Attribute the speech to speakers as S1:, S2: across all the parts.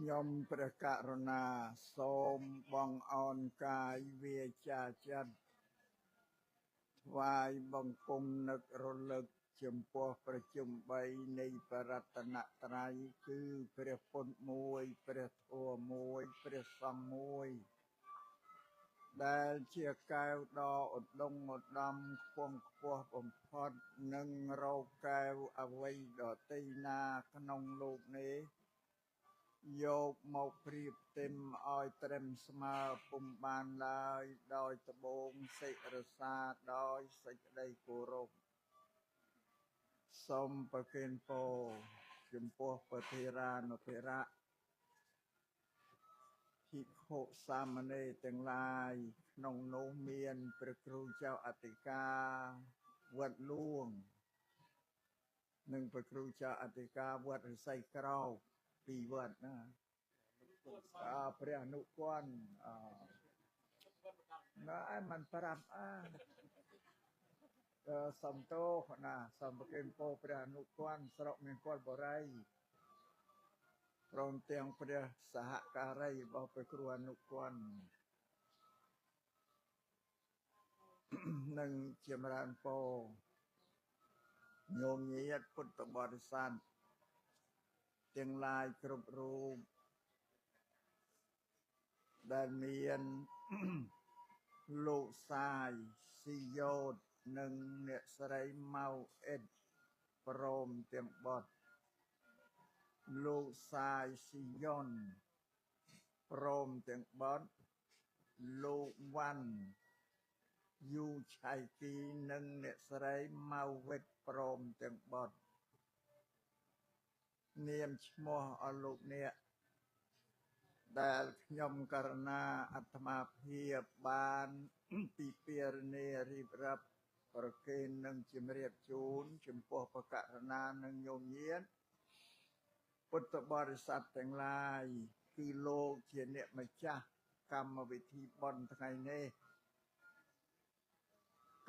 S1: ខ្ញុំព្រះករុណាសូមបងអនកាយវាចាចិត្តថ្វាយបង្គំនឹករលឹកចំពោះប្រជុំ3នៃបរតនត្រ័យគឺព្រះពុទ្ធមួយព្រះធម៌មួយព្រះសង្ឃមួយដែលជាកែវដ៏ឧត្តមឧត្តមខ្ពង់ខ្ពស់បំផុតនិងរកកែវអ្វីដទៃណាក្នុងលោកនេះយកមកប្រៀបទេមឲ្យត្រឹមស្មើពុំបានឡើយដោយត្បូងសិរសាដោយសេចក្តីគោរពសូមប្រគេនពរចំពោះប្រធារានុធរៈភិក្ខុសាមណេរទាំងឡាយក្នុងនោះមានព្រះគ្រូចៅអធិការវត្តលួងនិងព្រះគ្រូចៅអធិការវត្តឫស្សីក្រោកពីវត្តណាព្រះអនុគណណាឯមិនប្រាប់អាសំទោសណាសូមប្រគេនពរព្រះអនុគណស្រុកមង្គលបុរីព្រមទាំងព្រះសហការីរបស់ព្រះគ្រូអនុគណនិងចម្រើនពរញោមញាតិពុទ្ធបរិស័ទទាំងឡាយគ្រប់រូបដែលមានលោកសាយស៊ីយោតនិងអ្នកស្រីម៉ៅអិតព្រមទាំងបុត្រលោកសាយស៊ីយ៉ុនព្រមទាំងបុត្រលោកវ៉ាន់យូឆៃគីនិងអ្នកស្រីម៉ៅវិតព្រមទាំងបុត្រនាមឈ្មោះអស់លោកអ្នកដែលខ្ញុំករណាអាត្មាភាពបានពិភាក្សារៀបរាប់ប្រគេននិងជំរាបជូនចំពោះប្រករណានិងញោមញាតិពុទ្ធបរិស័ទទាំងឡាយគឺលោកជាអ្នកម្ចាស់កម្មវិធីបុណ្យថ្ងៃនេះ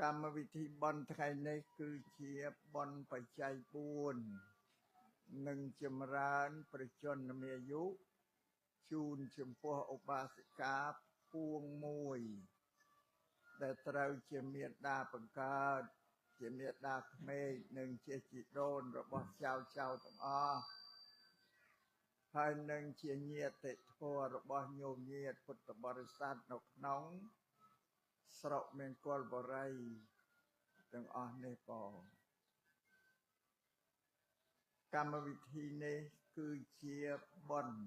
S1: កម្មវិធីបុណ្យថ្ងៃនេះគឺជាបុណ្យបច្ច័យ4និងចម្រើនប្រជជនមាយុជូនចំពោះឧបាសិកាពួងមួយដែលត្រូវជាមេដាបង្កើតជាមេដាក្មេកនិងជាជីដូនរបស់ចៅចៅទាំងអស់ហើយនឹងជាញាតិធម៌របស់ញោមញាតិពុទ្ធបរិស័ទនៅក្នុងស្រុកមង្គលបុរីទាំងអស់នេះបងកម្មវិធីនេះគឺជាបុណ្យ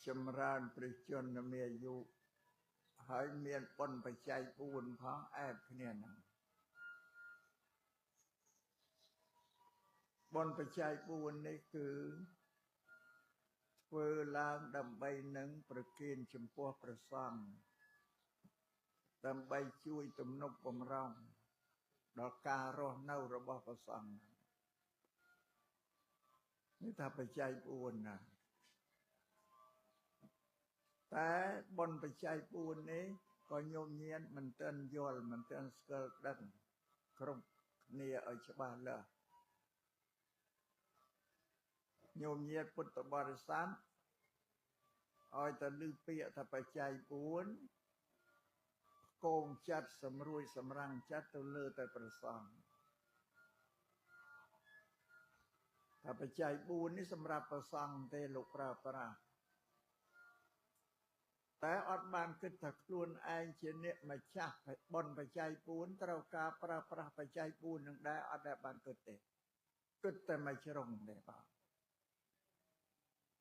S1: ចម្រើនព្រះជន្មាយុហើយមានបុណ្យបច្ច័យ4ផងអែបគ្នាហ្នឹងបុណ្យបច្ច័យ4នេះគឺធ្វើឡើងដើម្បីនឹងប្រគេនចំពោះព្រះសង្ឃដើម្បីជួយទំនុកបំរុងដល់ការរស់នៅរបស់ព្រះសង្ឃនេះថាបច្ច័យ4ណាតែបុណ្យបច្ច័យ4នេះក៏ញោមញាតមិនទាន់យល់មិនទាន់ស្គាល់ដឹងគ្រប់គ្នាឲ្យច្បាស់លាស់ញោមញាតពុទ្ធបរិស័ទឲ្យតែឮពាក្យថាបច្ច័យ4កងចិត្តសម្រួយសម្រាំងចិត្តទៅលើតែព្រះសង្ឃថាបច្ច័យ4នេះសម្រាប់ព្រះសង្ឃទេលោកប្រើប្រាស់តែអត់បានគិតថាខ្លួនឯងជាអ្នកម្ចាស់បុណ្យបច្ច័យ4ត្រូវការប្រើប្រាស់បច្ច័យ4នឹងដែរអត់ដែលបានគិតទេគិតតែមួយជ្រុងទេបាទ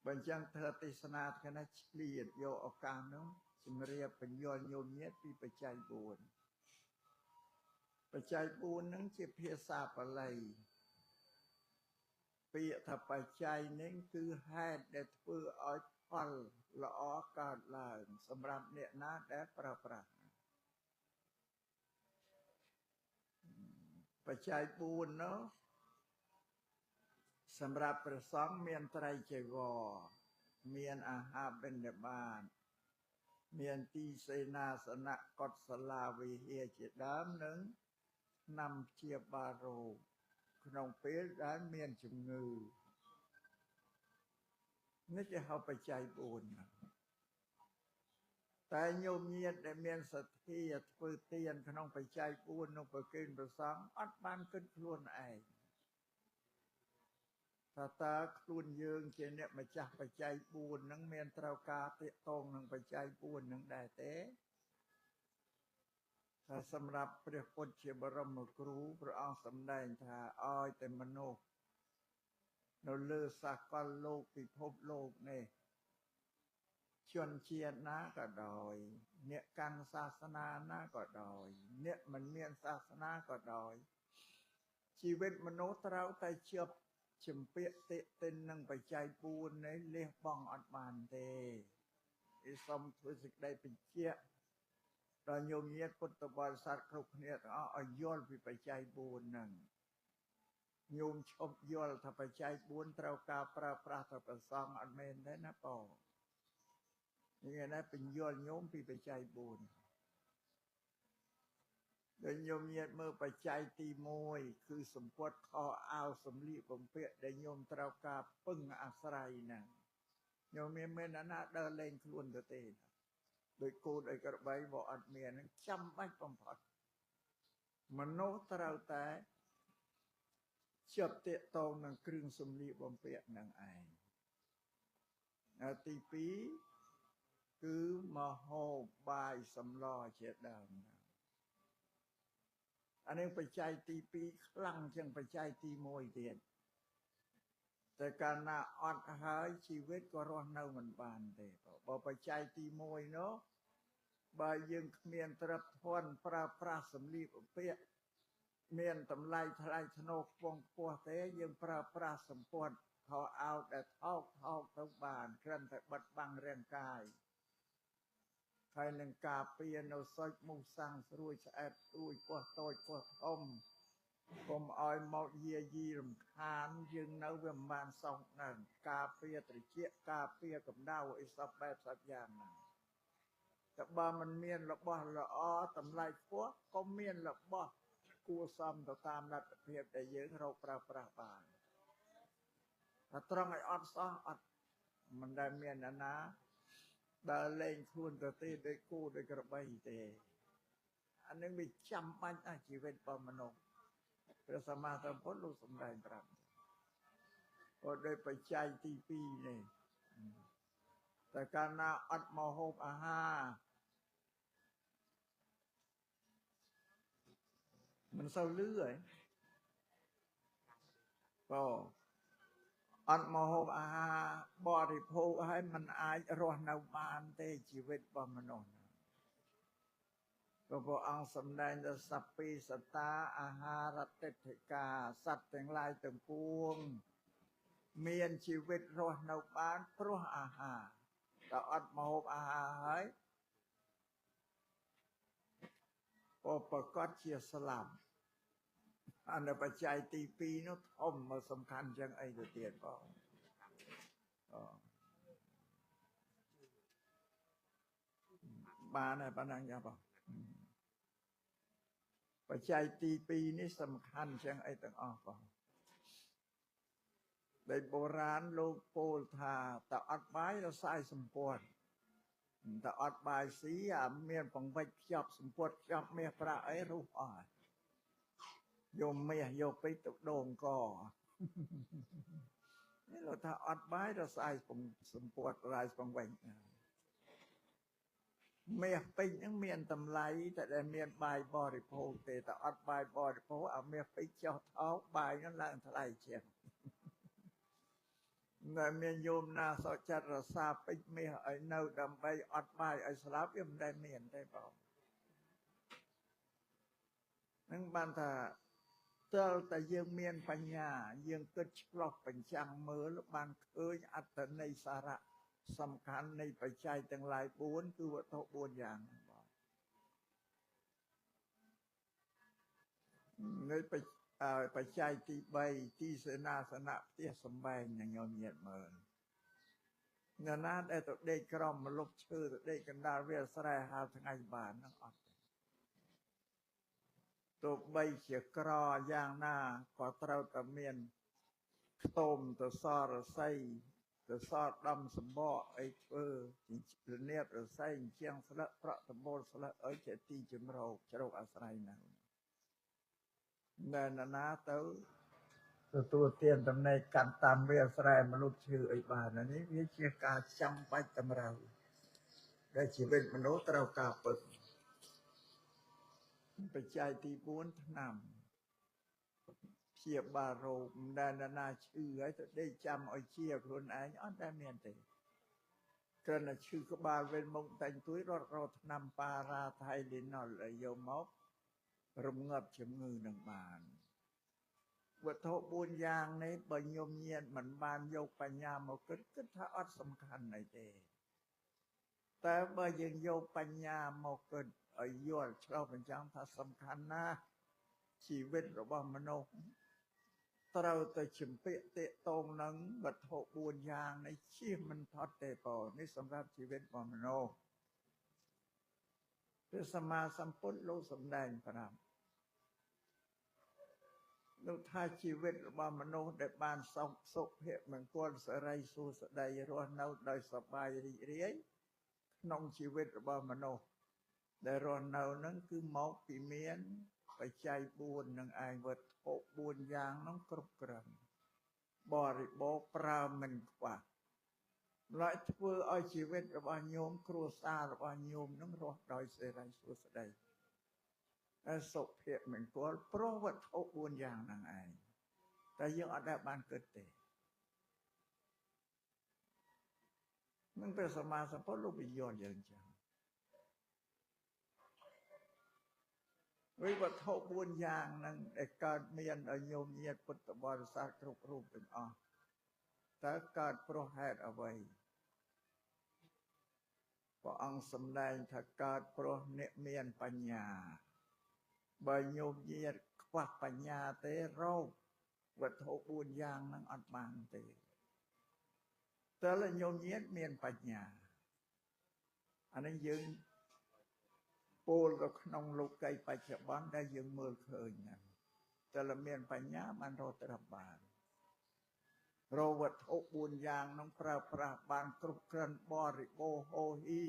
S1: បើអញ្ចឹងធ្វើទេសនាថ្ងៃនេះឆ្លៀតយកឱកាសនោះជំរាបបញ្យល់ញោមញាតិពីបច្ច័យ4បច្ច័យ4នឹងជាភាសាបាលីពាក្យថាបច្ច័យនេះគឺហេតុដែលធ្វើឲ្យផលល្អកើតឡើងសម្រាប់អ្នកណាដែលប្រើប្រាស់បច្ច័យ4នោះសម្រាប់ព្រះសង្ឃមានត្រៃចីវរមានអាហារបិណ្ឌបាតមានទីសេនាសនៈកុសលាវិហារជាដើមនិងថ្នាំព្យាបាលរោគក្នុងពេលដែលមានជំងឺ នេះគេហៅបច្ច័យ4តែញោមញាតដែលមានសទ្ធាធ្វើទានក្នុងបច្ច័យ4នោះប្រគេនព្រះសង្ឃអត់បានគិតខ្លួនឯងថាតើខ្លួនយើងជាអ្នកម្ចាស់បច្ច័យ4ហ្នឹងមានត្រូវការទាក់ទងនឹងបច្ច័យ4ហ្នឹងដែរទេថាសម្រាប់ព្រះពុទ្ធជាបរមគ្រូព្រះអង្គសម្ដែងថាឲ្យតែមនុស្សនៅលើសកលលោកពិភពលោកនេះជនជាតិណាក៏ដោយអ្នកកាន់សាសនាណាក៏ដោយអ្នកមិនមានសាសនាក៏ដោយជីវិតមនុស្សត្រូវតែជាប់ជំពាក់តិទិននឹងបច្ច័យ4នេះលះបង់អត់បានទេឯសូមធ្វើសេចក្តីបញ្ជាក់ដល់ញោមញាតិពុទ្ធបរិស័ទគ្រប់គ្នាទាំងអស់ឲ្យយល់ពីបច្ច័យ4ហ្នឹងញោមឈប់យល់ថាបច្ច័យ4ត្រូវការប្រើប្រាស់ទៅប្រសងអត់មែនទេណាបងនេះណាបញ្យល់ញោមពីបច្ច័យ4ដែលញោមញាតមើលបច្ច័យទី1គឺសម្ពុតខោអាវសម្លៀកបំពាក់ដែលញោមត្រូវការពឹងអាស្រ័យហ្នឹងញោមមានមែនណាដើរលេងខ្លួនទៅទេដោយគោដោយក្របីបើអត់មានហ្នឹងចាំបាច់បំផុតមនុស្សត្រូវតែជាប់ទាក់ទងនឹងគ្រឿងសម្លៀកបំពាក់នឹងឯងទី2គឺមហូបបាយសម្លជាដើមអានេះបច្ច័យទី2ខ្លាំងជាងបច្ច័យទី1ទៀតតែកាលណាអត់ហើយជីវិតក៏រស់នៅមិនបានទេបើបច្ច័យទី1នោះបើយើងគ្មានទ្រព្យធនប្រើប្រាស់សម្លៀកបំពាក់មានតម្លៃថ្លៃថ្នូរខ្ពង់ខ្ពស់ទេយើងប្រើប្រាស់សម្ព័ន្ធខោអាវដែលថោកថោកទៅបានគ្រាន់តែបិទបាំងរាងកាយហើយនឹងការពារនៅសាច់មូសសាំងស្រួយឆ្អែតស្រួយពោះតូចពោះធំកុំឲ្យមកយាយីរំខានយើងនៅវាមិនបានសោកនឹងការពារត្រចៀកការពារកម្ដៅអីសពបែបសពយ៉ាងហ្នឹងតែបើមិនមានរបស់ល្អតម្លៃខ្ពស់ក៏មានរបស់គួរសមទៅតាមលទ្ធភាពដែលយើងរកប្រើប្រាស់បានតែត្រង់ឲ្យអត់សោះអត់មិនដែលមានអ្នកណាដើរលេងខ្លួនទៅទេដោយគោដោយក្របីទេអានឹងវាចាំបាច់ណាស់ជីវិតរបស់មនុស្សព្រះសម្មាសម្ពុទ្ធលោកសម្ដែងប្រាប់ក៏ដោយបច្ច័យទី2នេះតែកាលណាអត់មកហូបអាហារមិនសូវលឺហ៎បងអត់មកហូបអាហារបរិភោគហើយมันអាចរស់នៅបានទេជីវិតរបស់មនុស្សព្រះអង្គសម្ដែងដល់សព្ពីសតាអាហារតិដ្ឋិកាសត្វទាំងឡាយទាំងពួងមានជីវិតរស់នៅបានព្រោះអាហារតែអត់មកហូបអាហារហើយក៏ប្រកាសជាស្លាប់អនុបច្ច័យទី2នោះធំមកសំខាន់ជាងអីទៅទៀតបងបានហើយប៉ុណ្ណឹងចាបងបច្ច័យទី2នេះសំខាន់ជាងអីទាំងអស់បងដែលបុរាណលោកពោលថាតើអត់បាយរសាយសម្ព័ន្ធតើអត់បាយស៊ីអាមានបង្វិចខ្ចប់សម្ព័ន្ធខ្ចប់មាសប្រាក់អីរុះអស់យកមាសយកពេជ្រទៅដងកនេះលោកថាអត់បាយរសាយសម្ព័ន្ធរាយបង្វិចមាសពេជ្រហ្នឹងមានតម្លៃតែដែលមានបាយបរិភោគទេតែអត់បាយបរិភោគអាមាសពេជ្រចុះថោកបាយហ្នឹងឡើងថ្លៃជាងនៅមានញោមណាសោចិត្តរសាពេជ្រមាសឲ្យនៅដើម្បីអត់បាយឲ្យស្លាប់វាមិនដែលមានទេបងនឹងបានថាទើតែយើងមានបញ្ញាយើងគិតឆ្លោះបញ្ចាំងមើលបានឃើញអត្ថន័យសារៈសំខាន់នៃបច្ច័យទាំងឡាយ4គឺវត្ថុ4យ៉ាងបងនៃបច្ច័យទី3ទីសេនាសនៈផ្ទះសម្បែងញោមញាតមើលនរណាដែលទៅដេកក្រោមម្លប់ឈើទៅដេកកណ្ដាលវាលស្រែហាលថ្ងៃបានហ្នឹងអត់ទេទោះបីជាក្រយ៉ាងណាក៏ត្រូវតែមានខ្ទមទៅសរស័យ ទៅសល់ដំសម្បកអីធ្វើរនៀបរសែងជាងស្លឹកប្រក់ដំបូលស្លឹកអីជាទីជំរកជ្រកអាស្រ័យនៅណែណាទៅទទួលទានតំណែងកាន់តាមវាស្រែមនុស្សឈឺអីបាននេះវាជាការចាំបាច់តម្រូវដែលជីវិតមនុស្សត្រូវការពឹងបច្ច័យទី4ឆ្នាំព្យាបាលរោគមិនដែលណាឈឺហើយទៅដេកចាំឲ្យជាខ្លួនឯងអត់ដែលមានទេគ្រាន់តែឈឺក្បាលវិញមុខតែងទួយរត់រកថ្នាំប៉ារ៉ាថៃលីណុលឲ្យយកមករំងាប់ជំងឺនឹងបានវត្ថុ4យ៉ាងនេះបើញោមញាតមិនបានយកបញ្ញាមកគិតគិតថាអត់សំខាន់អីទេតែបើយើងយកបញ្ញាមកគិតឲ្យយល់ឆ្លុះបញ្ចាំងថាសំខាន់ណាស់ជីវិតរបស់មនុស្សត្រូវតែជំពាក់ទាក់ទងនឹងវត្ថុ4យ៉ាងនេះជៀសមិនផុតទេបងនេះសម្រាប់ជីវិតរបស់មនុស្សព្រះសម្មាសម្ពុទ្ធលោកសម្ដែងប្រាប់លោកថាជីវិតរបស់មនុស្សដែលបានសុខសុភមង្គលសិរីសួស្តីរស់នៅដោយសប្បាយរីករាយក្នុងជីវិតរបស់មនុស្សដែលរស់នៅនឹងគឺមកពីមានបច្ច័យ4នឹងឯងវត្ថុ4យ៉ាងនោះគ្រប់គ្រាន់បរិបូរណ៍ប្រើមិនខ្វះម្ល៉េះធ្វើឲ្យជីវិតរបស់ញោមគ្រួសាររបស់ញោមនឹងរស់ដោយសិរីសួស្តីហើយសុភមង្គលព្រោះវត្ថុ4យ៉ាងហ្នឹងឯងតែយើងអត់ដែលបានគិតទេនឹងព្រះសម្មាសម្ពុទ្ធលោកបញ្យល់យើងចឹងវិវត្ថុ4យ៉ាងហ្នឹងដែលកើតមានឲ្យញោមញាតិពុទ្ធបរិស័ទគ្រប់រូបទាំងអស់តើកើតព្រោះហេតុអ្វីព្រះអង្គសម្ដែងថាកើតព្រោះអ្នកមានបញ្ញាបើញោមញាតិខ្វះបញ្ញាទេរោគវត្ថុ4យ៉ាងហ្នឹងអត់បានទេតើញោមញាតិមានបញ្ញាអានេះយើងពោលទៅក្នុងលោកីបច្ចុប្បន្នដែលយើងមើលឃើញហ្នឹងតើមានបញ្ញាបានរកត្រាប់បានរកវត្ថុ4យ៉ាងហ្នឹងប្រើប្រាស់បានគ្រប់គ្រាន់បរិបូរណ៍ហូរហៀ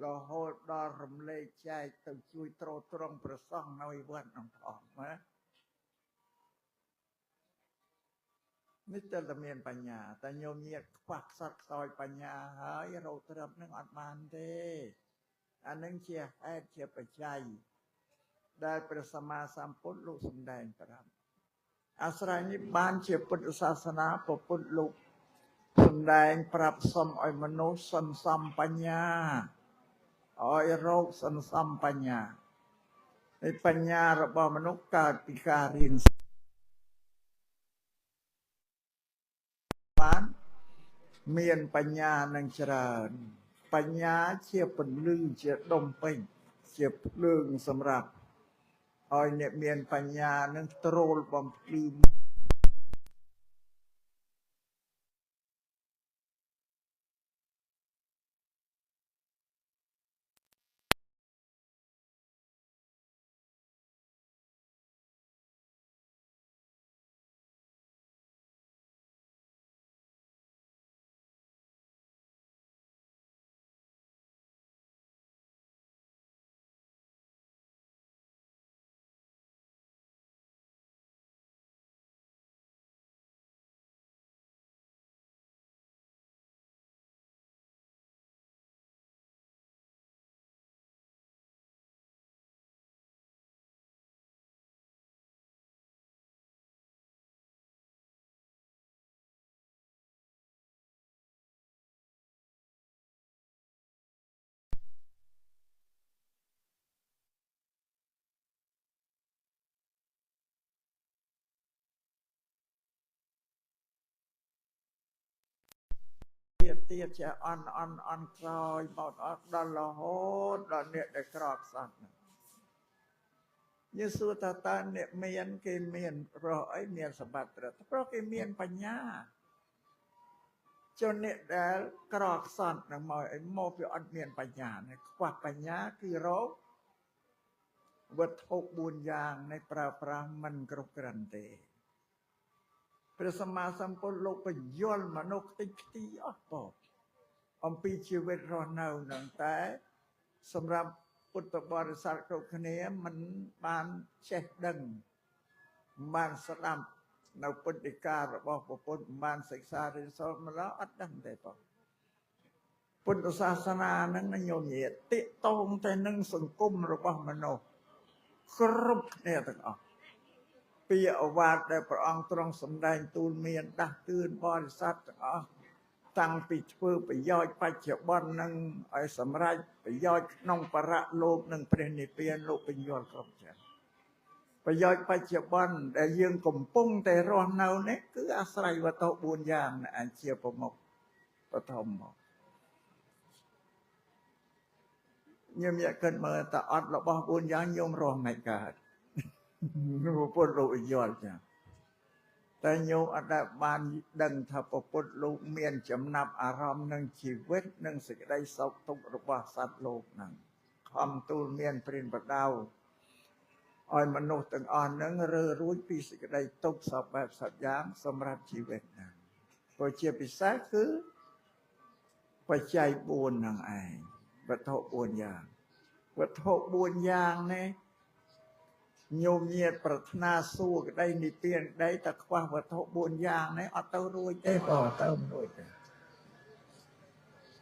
S1: រហូតដល់រំលែកចែកទៅជួយទ្រទ្រង់ព្រះសង្ឃនៅវត្តហ្នឹងផងណានេះតើមានបញ្ញាតែញោមញាតខ្វះខ្សត់ខ្សោយបញ្ញាហើយរកទ្រព្យនឹងអត់បានទេអានឹងជាហេតុជាបច្ច័យដែលព្រះសម្មាសម្ពុទ្ធលោកសម្ដែងប្រាប់អាស្រ័យនេះបានជាពុទ្ធសាសនាព្រះពុទ្ធលោកសម្ដែងប្រាប់សុំឲ្យមនុស្សសន្សំបញ្ញាឲ្យរោគសន្សំបញ្ញាហើយបញ្ញារបស់មនុស្សកើតពីការរៀនបានមានបញ្ញានឹងច្រើនបញ្ញាជាពន្លឺជាដុំពេញជាភ្លើងសម្រាប់ឲ្យអ្នកមានបញ្ញានឹងទ្រោលបំភ្លឺ ទៀតជាអន់អន់អន់ក្រោយមកអត់ដល់រហូតដល់អ្នកដែលក្រខ្សត់យើងសួរថាតើអ្នកមានគេមានព្រោះអីមានសម្បត្តិព្រោះគេមានបញ្ញាជនអ្នកដែលក្រខ្សត់នឹងមកអីមកវាអត់មានបញ្ញាខ្វះបញ្ញាគឺរោគវត្ថុ4យ៉ាងនេះប្រើប្រាស់មិនគ្រប់គ្រាន់ទេ ព្រះសម្មាសម្ពុទ្ធលោកបញ្យល់មនុស្សខ្ទេចខ្ទីអស់បងអំពីជីវិតរស់នៅនឹងតែសម្រាប់ពុទ្ធបរិស័ទគ្រប់គ្នាមិនបានចេះដឹងមិនបានស្ដាប់នៅពុទ្ធដីការបស់ព្រះពុទ្ធមិនបានសិក្សារៀនសូត្រម្ល៉េះអត់ដឹងទេបងពុទ្ធសាសនាហ្នឹងញោមញាតិតងតែនឹងសង្គមរបស់មនុស្សគ្រប់គ្នាទាំងអស់ពីអវាទដែលព្រះអង្គទ្រង់សម្ដែងទូលមានដាស់តឿនបរិស័ទទាំងអស់តាំងពីធ្វើប្រយោជន៍បច្ចុប្បន្ននឹងឲ្យសម្រេចប្រយោជន៍ក្នុងបរលោកនិងព្រះនិព្វានលោកបញ្យល់គ្រប់ចឹងប្រយោជន៍បច្ចុប្បន្នដែលយើងកំពុងតែរស់នៅនេះគឺអាស្រ័យវត្ថុ4យ៉ាងឯជាប្រមុខបឋមមកញោមយកគិតមើលតើអត់របស់4យ៉ាងញោមរស់មិនកើតពុទ្ធលោកយល់ចឹងតែញោមអត់ដែលបានដឹងថាពុទ្ធលោកមានចំណាប់អារម្មណ៍នឹងជីវិតនិងសេចក្តីសោកទុក្ខរបស់សត្វលោកហ្នឹងខំទូលមានព្រានបដៅឲ្យមនុស្សទាំងអស់ហ្នឹងរើរួចពីសេចក្តីទុក្ខសពបែបសពយ៉ាងសម្រាប់ជីវិតហ្នឹងព្រោះជាពិសេសគឺបច្ច័យ4ហ្នឹងឯងវត្ថុ4យ៉ាងវត្ថុ4យ៉ាងនេះញោមញាតប្រាថ្នាសួរក្តីនិព្វានក្តីតែខ្វះវត្ថុ4យ៉ាងនេះអត់ទៅរួចទេបងទៅមិនរួចទេ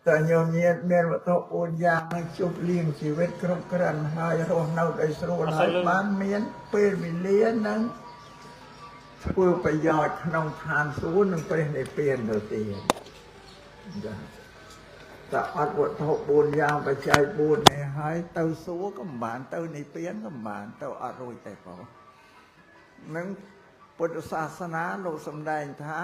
S1: តែញោមញាតមានវត្ថុ4យ៉ាងនឹងជប់លៀងជីវិតគ្រប់គ្រាន់ហើយរស់នៅដោយស្រួលហើយបានមានពេលវេលានឹងធ្វើប្រយោជន៍ក្នុងឋានសួគ៌និងព្រះនិព្វានទៅទៀតចាតែអត់វត្ថុ4យ៉ាងបច្ច័យ4នេះហើយទៅសួគ៌ក៏មិនបានទៅនិព្វានក៏មិនបានទៅអត់រួចទេបងនឹងពុទ្ធសាសនាលោកសម្ដែងថា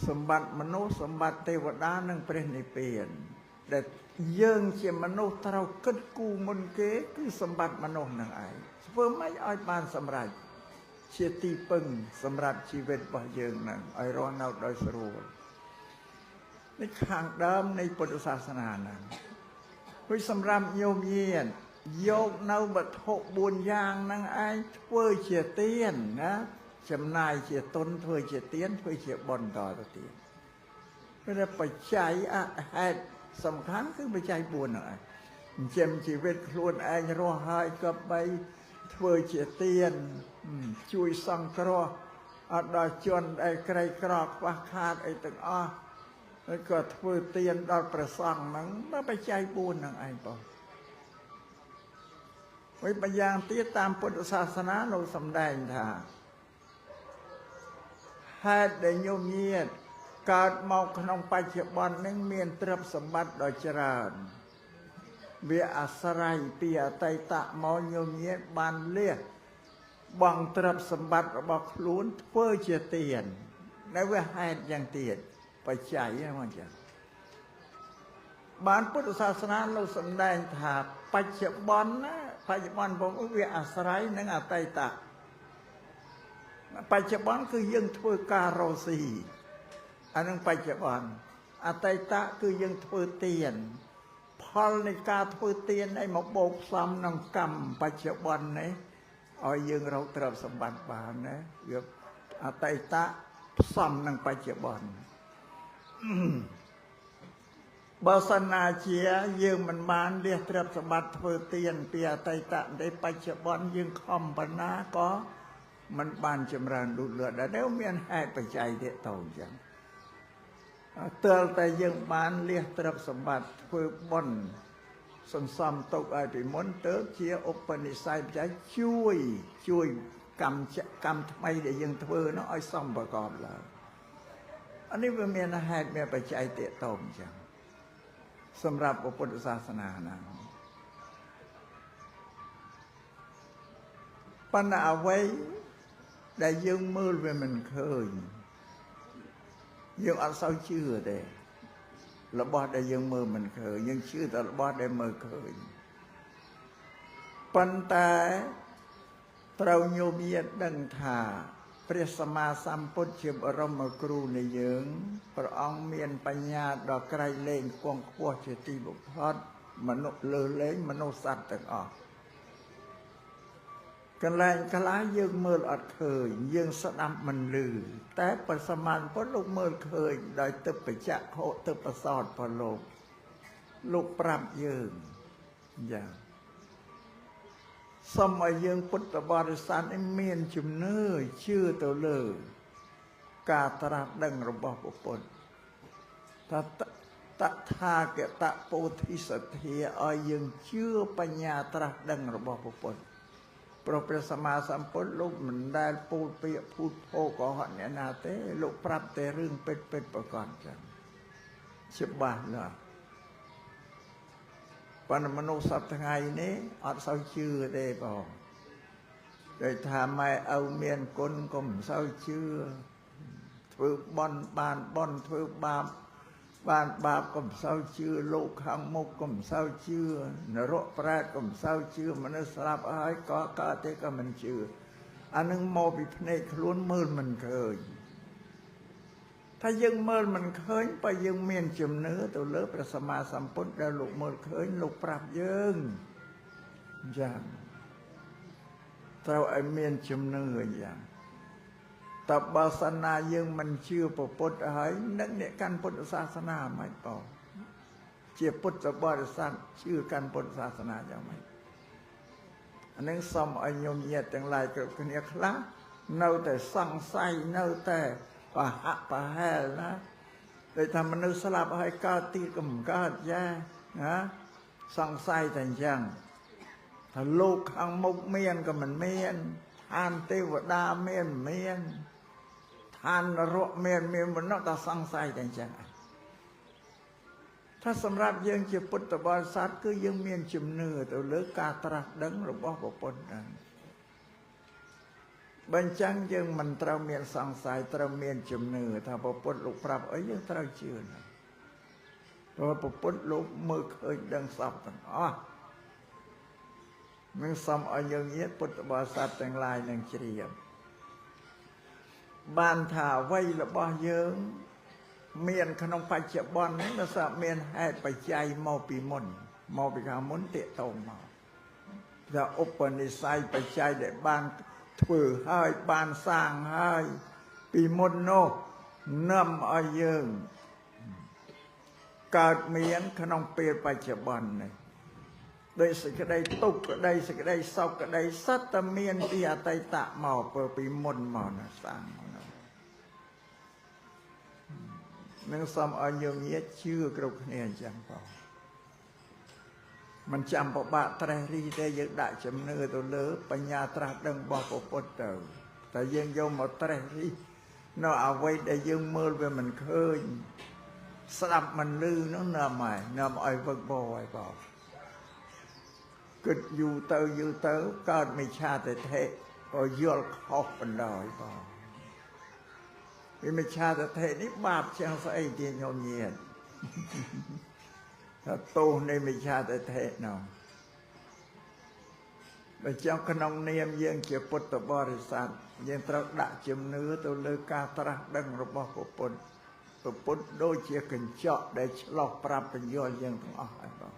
S1: សម្បត្តិមនុស្សសម្បត្តិទេវតានិងព្រះនិព្វានដែលយើងជាមនុស្សត្រូវគិតគូរមុនគេគឺសម្បត្តិមនុស្សនឹងឯងធ្វើម៉េចឲ្យបានសម្រេចជាទីពឹងសម្រាប់ជីវិតរបស់យើងនឹងឲ្យរស់នៅដោយស្រួលនេះខាងដើមនៃពុទ្ធសាសនាហ្នឹងព្រោះសម្រាប់ញោមញាតយកនៅវត្ថុ4យ៉ាងហ្នឹងឯងធ្វើជាទានណាចំណាយជាទុនធ្វើជាទានធ្វើជាបុណ្យតទៅទៀតព្រោះបច្ច័យអហេតុសំខាន់គឺបច្ច័យ4ហ្នឹងឯងចិញ្ចឹមជីវិតខ្លួនឯងរស់ហើយក៏បីធ្វើជាទានជួយសង្គ្រោះអត់ដល់ជនដែលក្រីក្រខ្វះខាតអីទាំងអស់ហើយក៏ធ្វើទានដល់ព្រះសង្ឃហ្នឹងបច្ច័យ4ហ្នឹងឯងបងវិញម្យ៉ាងទៀតតាមពុទ្ធសាសនាលោកសម្ដែងថាហេតុដែលញោមញាតកើតមកក្នុងបច្ចុប្បន្ននឹងមានទ្រព្យសម្បត្តិដ៏ច្រើនវាអាស្រ័យពីអតីតមកញោមញាតបានលះបង់ទ្រព្យសម្បត្តិរបស់ខ្លួនធ្វើជាទាននៅវាហេតុយ៉ាងទៀតបច្ច័យហ្នឹងមកចឹងបានពុទ្ធសាសនាលោកសម្ដែងថាបច្ចុប្បន្នណាបច្ចុប្បន្នបងវាអាស្រ័យនឹងអតីតបច្ចុប្បន្នគឺយើងធ្វើការរស់ស៊ីអានឹងបច្ចុប្បន្នអតីតគឺយើងធ្វើទានផលនៃការធ្វើទានឯមកបូកផ្សំនឹងកម្មបច្ចុប្បន្ននេះឲ្យយើងរកទ្រព្យសម្បត្តិបានណាវាអតីតផ្សំនឹងបច្ចុប្បន្នបើសិនណាជាយើងមិនបានលះទ្រព្យសម្បត្តិធ្វើទានពីអតីតទេបច្ចុប្បន្នយើងខំប៉ុណ្ណាក៏មិនបានចម្រើនលូតលាស់ដែរមានហេតុបច្ច័យទៀតតអញ្ចឹងទើបតែយើងបានលះទ្រព្យសម្បត្តិធ្វើបុណ្យសន្សំទុកឲ្យពីមុនទើបជាឧបនិស្ស័យបច្ច័យជួយកម្មថ្មីដែលយើងធ្វើនោះឲ្យសមប្រកបឡើងអានេះវាមានហេតុមានបច្ច័យទៀតតអញ្ចឹងសម្រាប់ពុទ្ធសាសនាហ្នឹងប៉ុន្តែអ្វីដែលយើងមើលវាមិនឃើញយើងអត់សូវជឿទេរបស់ដែលយើងមើលមិនឃើញយើងជឿតែរបស់ដែលមើលឃើញប៉ុន្តែត្រូវញោមញាតដឹងថាព្រះសម្មាសម្ពុទ្ធជាបរមគ្រូនៃយើងព្រះអង្គមានបញ្ញាដ៏ក្រៃលែងខ្ពង់ខ្ពស់ជាទីបំផុតមនុស្សលើលែងមនុស្សសត្វទាំងអស់ កន្លែងខ្លះយើងមើលអត់ឃើញយើងស្ដាប់មិនឮតែព្រះសម្មាសម្ពុទ្ធលោកមើលឃើញដោយទិព្វចក្ខុទិព្វសោតរបស់លោកលោកប្រាប់យើងយ៉ាងសូមឲ្យយើងពុទ្ធបរិស័ទនេះមានជំនឿជឿទៅលើការត្រាស់ដឹងរបស់ព្រះពុទ្ធថាតថាគតពោធិសទ្ធាឲ្យយើងជឿបញ្ញាត្រាស់ដឹងរបស់ព្រះពុទ្ធព្រោះព្រះសម្មាសម្ពុទ្ធលោកមិនដែលពោលពាក្យភូតភោកុហកអ្នកណាទេលោកប្រាប់តែរឿងពិតពិតប្រកបចឹងច្បាស់ណាស់ប៉ុន្តែមនុស្សសប្តាហ៍ថ្ងៃនេះអត់សូវជឿទេបងដូចថាម៉ែឪមានគុណក៏មិនសូវជឿធ្វើបន់បានបន់ធ្វើបាបបានបាបក៏មិនសូវជឿលោកខាងមុខក៏មិនសូវជឿនរកប្រែតក៏មិនសូវជឿមនុស្សស្លាប់ហើយក៏កើតទេក៏មិនជឿអានឹងមកពីភ្នែកខ្លួនមើលមិនឃើញថាយើងមើលមិនឃើញបើយើងមានជំនឿទៅលើព្រះសម្មាសម្ពុទ្ធដែលលោកមើលឃើញលោកប្រាប់យើងយ៉ាងត្រូវឲ្យមានជំនឿយ៉ាងតើបើសិនណាយើងមិនជឿព្រះពុទ្ធហើយនឹងអ្នកកាន់ពុទ្ធសាសនាមិនបងជាពុទ្ធបរិស័ទជឿកាន់ពុទ្ធសាសនាយ៉ាងម៉េចអានឹងសូមឲ្យញោមញាតិទាំងឡាយគ្រប់គ្នាខ្លះនៅតែសង្ស័យនៅតែប្រហាក់ប្រហែលណាដូចថាមនុស្សស្លាប់ហើយកើតទៀតក៏មិនកើតចាណាសង្ស័យតែអញ្ចឹងថាលោកខាងមុខមានក៏មិនមានឋានទេវតាមានមានឋាននរកមានមានមិនតែសង្ស័យតែអញ្ចឹងថាសម្រាប់យើងជាពុទ្ធបរិស័ទគឺយើងមានជំនឿទៅលើការត្រាស់ដឹងរបស់ព្រះពុទ្ធហ្នឹងបើអញ្ចឹងយើងមិនត្រូវមានសង្ស័យត្រូវមានជំនឿថាព្រះពុទ្ធលោកប្រាប់អីយើងត្រូវជឿណាព្រោះព្រះពុទ្ធលោកមើលឃើញដឹងសពទាំងអស់នឹងសូមឲ្យយើងញាតិពុទ្ធបរិស័ទទាំងឡាយនឹងជ្រាបបានថាអ្វីរបស់យើងមានក្នុងបច្ចុប្បន្ននេះដោយសារមានហេតុបច្ច័យមកពីមុនមកពីខាងមុនទាក់ទងមកថាឧបនិស្ស័យបច្ច័យដែលបានធ្វើហើយបានសាងហើយពីមុននោះនាំឲ្យយើងកើតមានក្នុងពេលបច្ចុប្បន្ននេះដោយសេចក្តីទុក្ខក្តីសេចក្តីសោកក្តីសត្វតែមានពីអតីតមកពីមុនមកណាសាងមកនឹងសូមឲ្យយើងញាតិជឿគ្រប់គ្នាអញ្ចឹងបងមិនចាំពិបាកត្រេះរិះទេយើងដាក់ជំនឿទៅលើបញ្ញាត្រាស់ដឹងរបស់ព្រះពុទ្ធទៅតែយើងយកមកត្រេះរិះនៅអ្វីដែលយើងមើលវាមិនឃើញស្ដាប់មិនឮនោះនាំឲ្យនាំឲ្យវឹកវរឲ្យបងគិតយូរទៅយូរទៅកើតមិច្ឆាទិដ្ឋិក៏យល់ខុសបណ្ដោយបងវិមិច្ឆាទិដ្ឋិនេះបាបជាងស្អីទៀតញោមញាតិថាទោសនៃមិច្ឆាទិដ្ឋិនោះបើចង់ក្នុងនាមយើងជាពុទ្ធបរិស័ទយើងត្រូវដាក់ជំនឿទៅលើការត្រាស់ដឹងរបស់ព្រះពុទ្ធព្រះពុទ្ធដូចជាកញ្ចក់ដែលឆ្លុះប្រាប់បញ្យល់យើងទាំងអស់ហើយបង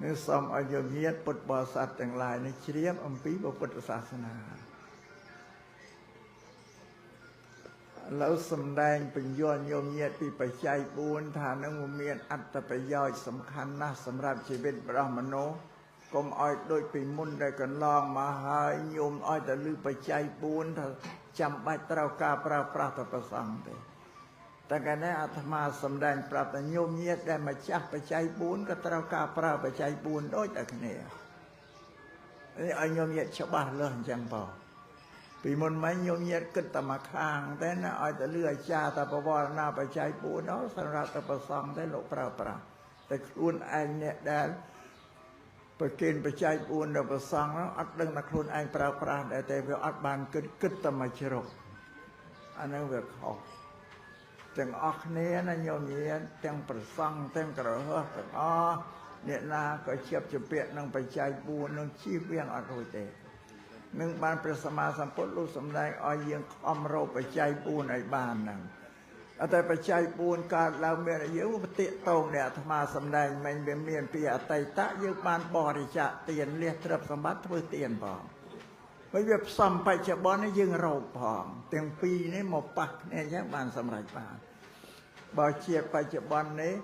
S1: នេះសូមឲ្យយើងញាតិពុទ្ធបរិស័ទទាំងឡាយនេះជ្រាបអំពីព្រះពុទ្ធសាសនាឥឡូវសម្ដែងបញ្យល់ញោមញាតិពីបច្ច័យ4ថានឹងមានអត្ថប្រយោជន៍សំខាន់ណាស់សម្រាប់ជីវិតរបស់មនុស្សកុំឲ្យដូចពីមុនដែលកន្លងមកហើយញោមឲ្យតែលឺបច្ច័យ4ថាចាំបាច់ត្រូវការប្រើប្រាស់ទៅប្រសង់ទេតែកាលនេះអាត្មាសម្ដែងប្រាប់តែញោមញាតិដែលម្ចាស់បច្ច័យ4ក៏ត្រូវការប្រើបច្ច័យ4ដូចតែគ្នានេះឲ្យញោមញាតិច្បាស់លើសអញ្ចឹងបងពីមុនមកញោមញាតិគិតតែមកខាងតែណាឲ្យតែលឺអាចារ្យតែបវរណាបច្ច័យ4នោះសម្រាប់តែប្រសង់ទេលោកប្រើប្រាស់តែខ្លួនឯងអ្នកដែលប្រគេនបច្ច័យ4ដល់ប្រសង់នោះអត់ដឹងថាខ្លួនឯងប្រើប្រាស់ដែរតែវាអត់បានគិតគិតតែមកជ្រុកអានឹងវាខុសទាំងអស់គ្នាណាញោមញាតិទាំងប្រសង់ទាំងក្រហោះទាំងអស់អ្នកណាក៏ជាប់ជំពាក់នឹងបច្ច័យ4នឹងជៀសវាងអត់រួចទេនឹងបានព្រះសម្មាសម្ពុទ្ធលោកសម្ដែងឲ្យយើងខំរកបច្ច័យ4ឲ្យបានហ្នឹង អត់តែបច្ច័យ4កើតឡើងមានអាយុបតិតងដែលអាត្មាសម្ដែងមិញវាមានពីអតីតយើងបានបរិច្ចាគទានលះទ្រព្យសម្បត្តិធ្វើទានផងហើយវាផ្សំបច្ចុប្បន្ននេះយើងរោគផងទាំងពីរនេះមកប៉ះគ្នាអញ្ចឹងបានសម្រេចបានបើជាបច្ចុប្បន្ននេះ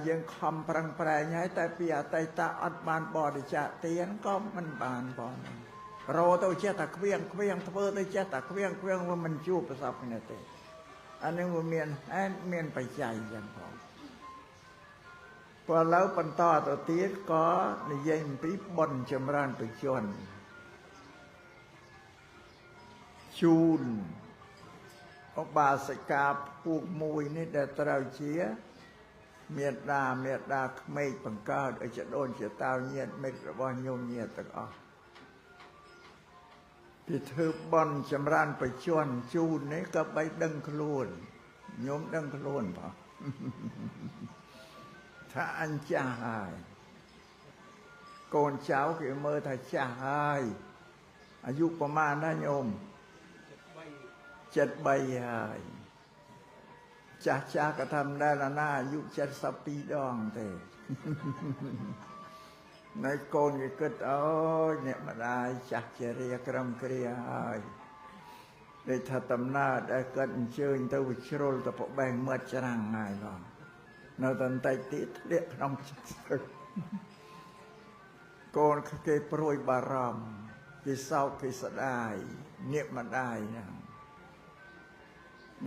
S1: យើងខំប្រឹងប្រែងហើយតែពីអតីតអត់បានបរិច្ចាគទានក៏មិនបានផងរោទៅចេះតែខ្វៀងខ្វៀងធ្វើទៅចេះតែខ្វៀងខ្វៀងវាមិនជួបប្រសពគ្នាទេអានឹងវាមានហេតុមានបច្ច័យអញ្ចឹងផងព្រោះឥឡូវបន្តទៅទៀតក៏និយាយអំពីបុណ្យចម្រើនបជនជូនឧបាសិកាពូកមួយនេះដែលត្រូវជាមេដាមេដាក្មេកបង្កើតឲ្យជាដូនជាតាញាតិមិត្តរបស់ញោមញាតិទាំងអស់ពីធ្វើបុណ្យចម្រើនបជនជូននេះក៏បីដឹងខ្លួនញោមដឹងខ្លួនផងថាអញចាស់ហើយកូនចៅគេមើលថាចាស់ហើយអាយុប្រមាណណាញោម73ហើយចាស់ចាស់ក៏ធ្វើមិនដែលណាអាយុ72ដងទេនៅកូនគេគិតអូយអ្នកម្ដាយចាស់ជារាក្រមគ្រាហើយដូចថាតំណើដែលគាត់អញ្ជើញទៅវិជ្រុលទៅបបេះមាត់ច្រាំងហើយបងនៅតែបន្តិចទៀតធ្លាក់ក្នុងទឹកកូនគេព្រួយបារម្ភគេសោកគេស្ដាយអ្នកម្ដាយហ្នឹង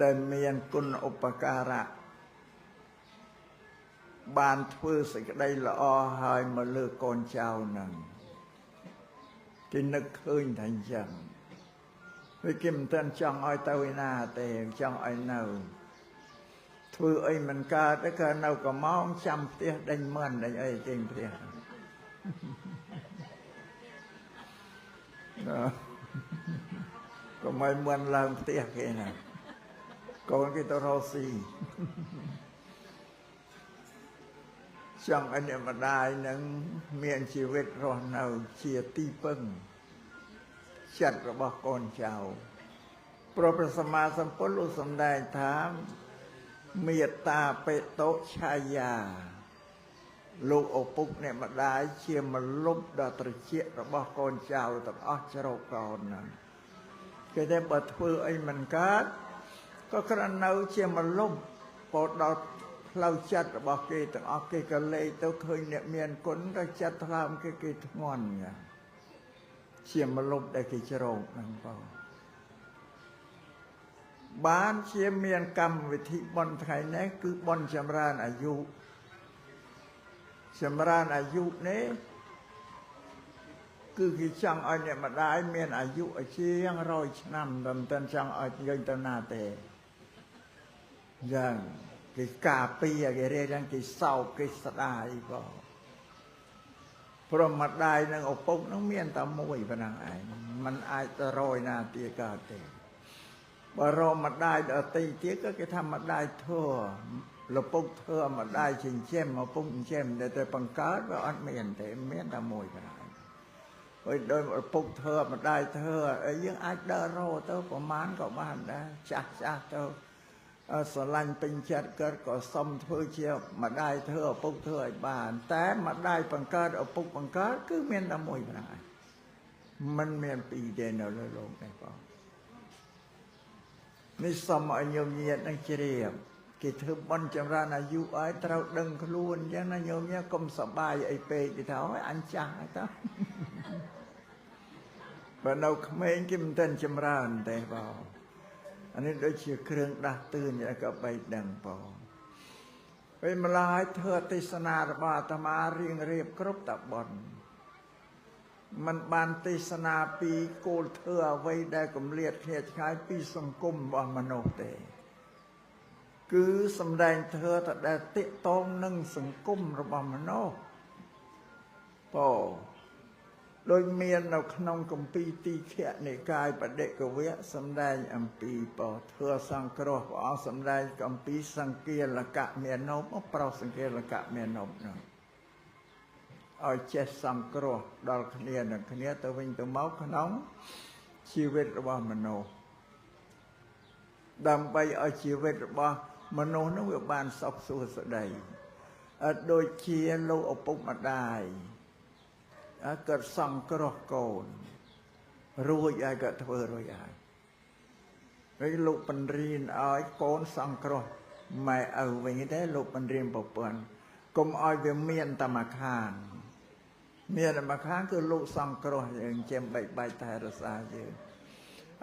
S1: ដែលមានគុណឧបការៈបានធ្វើសេចក្តីល្អហើយមកលើកូនចៅហ្នឹងគេនឹកឃើញថាអញ្ចឹងវាគេមិនទាន់ចង់ឲ្យទៅឯណាទេចង់ឲ្យនៅធ្វើអីមិនកើតទេក៏នៅកំងចាំផ្ទះដេញមន់ដេញអីចេញផ្ទះកុំឲ្យមន់ឡើងផ្ទះគេណាកូនគេទៅរកស៊ីចង់ឲ្យអ្នកម្ដាយនឹងមានជីវិតរស់នៅជាទីពឹងចិត្តរបស់កូនចៅព្រោះព្រះសម្មាសម្ពុទ្ធលោកសម្ដែងថាមេត្តាបេតុឆាយាលោកឪពុកអ្នកម្ដាយជាមលុបដ៏ត្រជាក់របស់កូនចៅទាំងអស់ជ្រកកូនហ្នឹងគេតែបើធ្វើអីមិនកើតក៏គ្រាន់នៅជាមលុបពោដល់ផ្លូវចិត្តរបស់គេទាំងអស់គេក៏លេខទៅឃើញអ្នកមានគុណក៏ចិត្តថ្លើមគេគេធ្ងន់ជាមលុបដែលគេជ្រោកហ្នឹងបងបានជាមានកម្មវិធីបុណ្យថ្ងៃនេះគឺបុណ្យចម្រើនអាយុចម្រើនអាយុនេះគឺគេចង់ឲ្យអ្នកម្ដាយមានអាយុជាង100ឆ្នាំតែមិនទាន់ចង់ឲ្យយើងទៅណាទេយ៉ាងគេការពារគេរៀបគេសោកគេស្ដាយបងព្រមម្ដាយនិងឪពុកនឹងមានតែមួយប៉ុណ្ណឹងឯងมันអាចទៅរយណាទៀតកើតទេបើរកម្ដាយដទៃទៀតក៏គេថាម្ដាយធ្វើឪពុកធ្វើម្ដាយចិញ្ចឹមឪពុកចិញ្ចឹមតែបង្កើតវាអត់មានទេមានតែមួយប៉ុណ្ណឹងហើយដោយឪពុកធ្វើម្ដាយធ្វើយើងអាចដើររកទៅប្រមាណក៏បានដែរចាស់ចាស់ទៅស្រឡាញ់ពេញចិត្តកើតក៏សុំធ្វើជាម្ដាយធ្វើឪពុកធ្វើឲ្យបានតែម្ដាយបង្កើតឪពុកបង្កើតគឺមានតែមួយប៉ុណ្ណឹងឯងមិនមានពីរទេនៅលើលោកនេះបងនេះសុំឲ្យញោមញាតិនឹងជ្រាបគេធ្វើបុណ្យចម្រើនអាយុឲ្យត្រូវដឹងខ្លួនអញ្ចឹងណាញោមញាតិកុំសប្បាយអីពេកគេថាអូយអញចាស់ហើយតើបើនៅក្មេងគេមិនទាន់ចម្រើនទេបងអានេះដូចជាគ្រឿងដាស់តឿនក៏បីដឹងបងពេលម្ល៉េះធ្វើទេសនារបស់អាត្មារៀងរៀបគ្រប់តបុណ្យมันបានទេសនាពីគោលធ្វើអ្វីដែលគម្លាតគ្នាឆ្ងាយពីសង្គមរបស់មនុស្សទេគឺសម្ដែងធ្វើតែដែលទាក់ទងនឹងសង្គមរបស់មនុស្សបងដូចមាននៅក្នុងគម្ពីរទីខៈនិកាយបដិកវៈសម្ដែងអំពីបធ្វើសង្គ្រោះព្រះអង្គសម្ដែងអំពីសង្គាលកមេនពប្រុសសង្គាលកមេនពនោះឲ្យចេះសង្គ្រោះដល់គ្នានិងគ្នាទៅវិញទៅមកក្នុងជីវិតរបស់មនុស្ស ដើម្បីឲ្យជីវិតរបស់មនុស្សនោះវាបានសុខសួស្តីដូចជាលោកឪពុកម្ដាយគាត់សង្គ្រោះកូនរួចហើយគាត់ធ្វើរួចហើយហើយលោកបង្រៀនឲ្យកូនសង្គ្រោះម៉ែឪវិញទេលោកបង្រៀនប្រពន្ធកុំឲ្យវាមានតែមួយខាងមានតែមួយខាងគឺលោកសង្គ្រោះយើងជាបែកបែកថែរក្សាយើង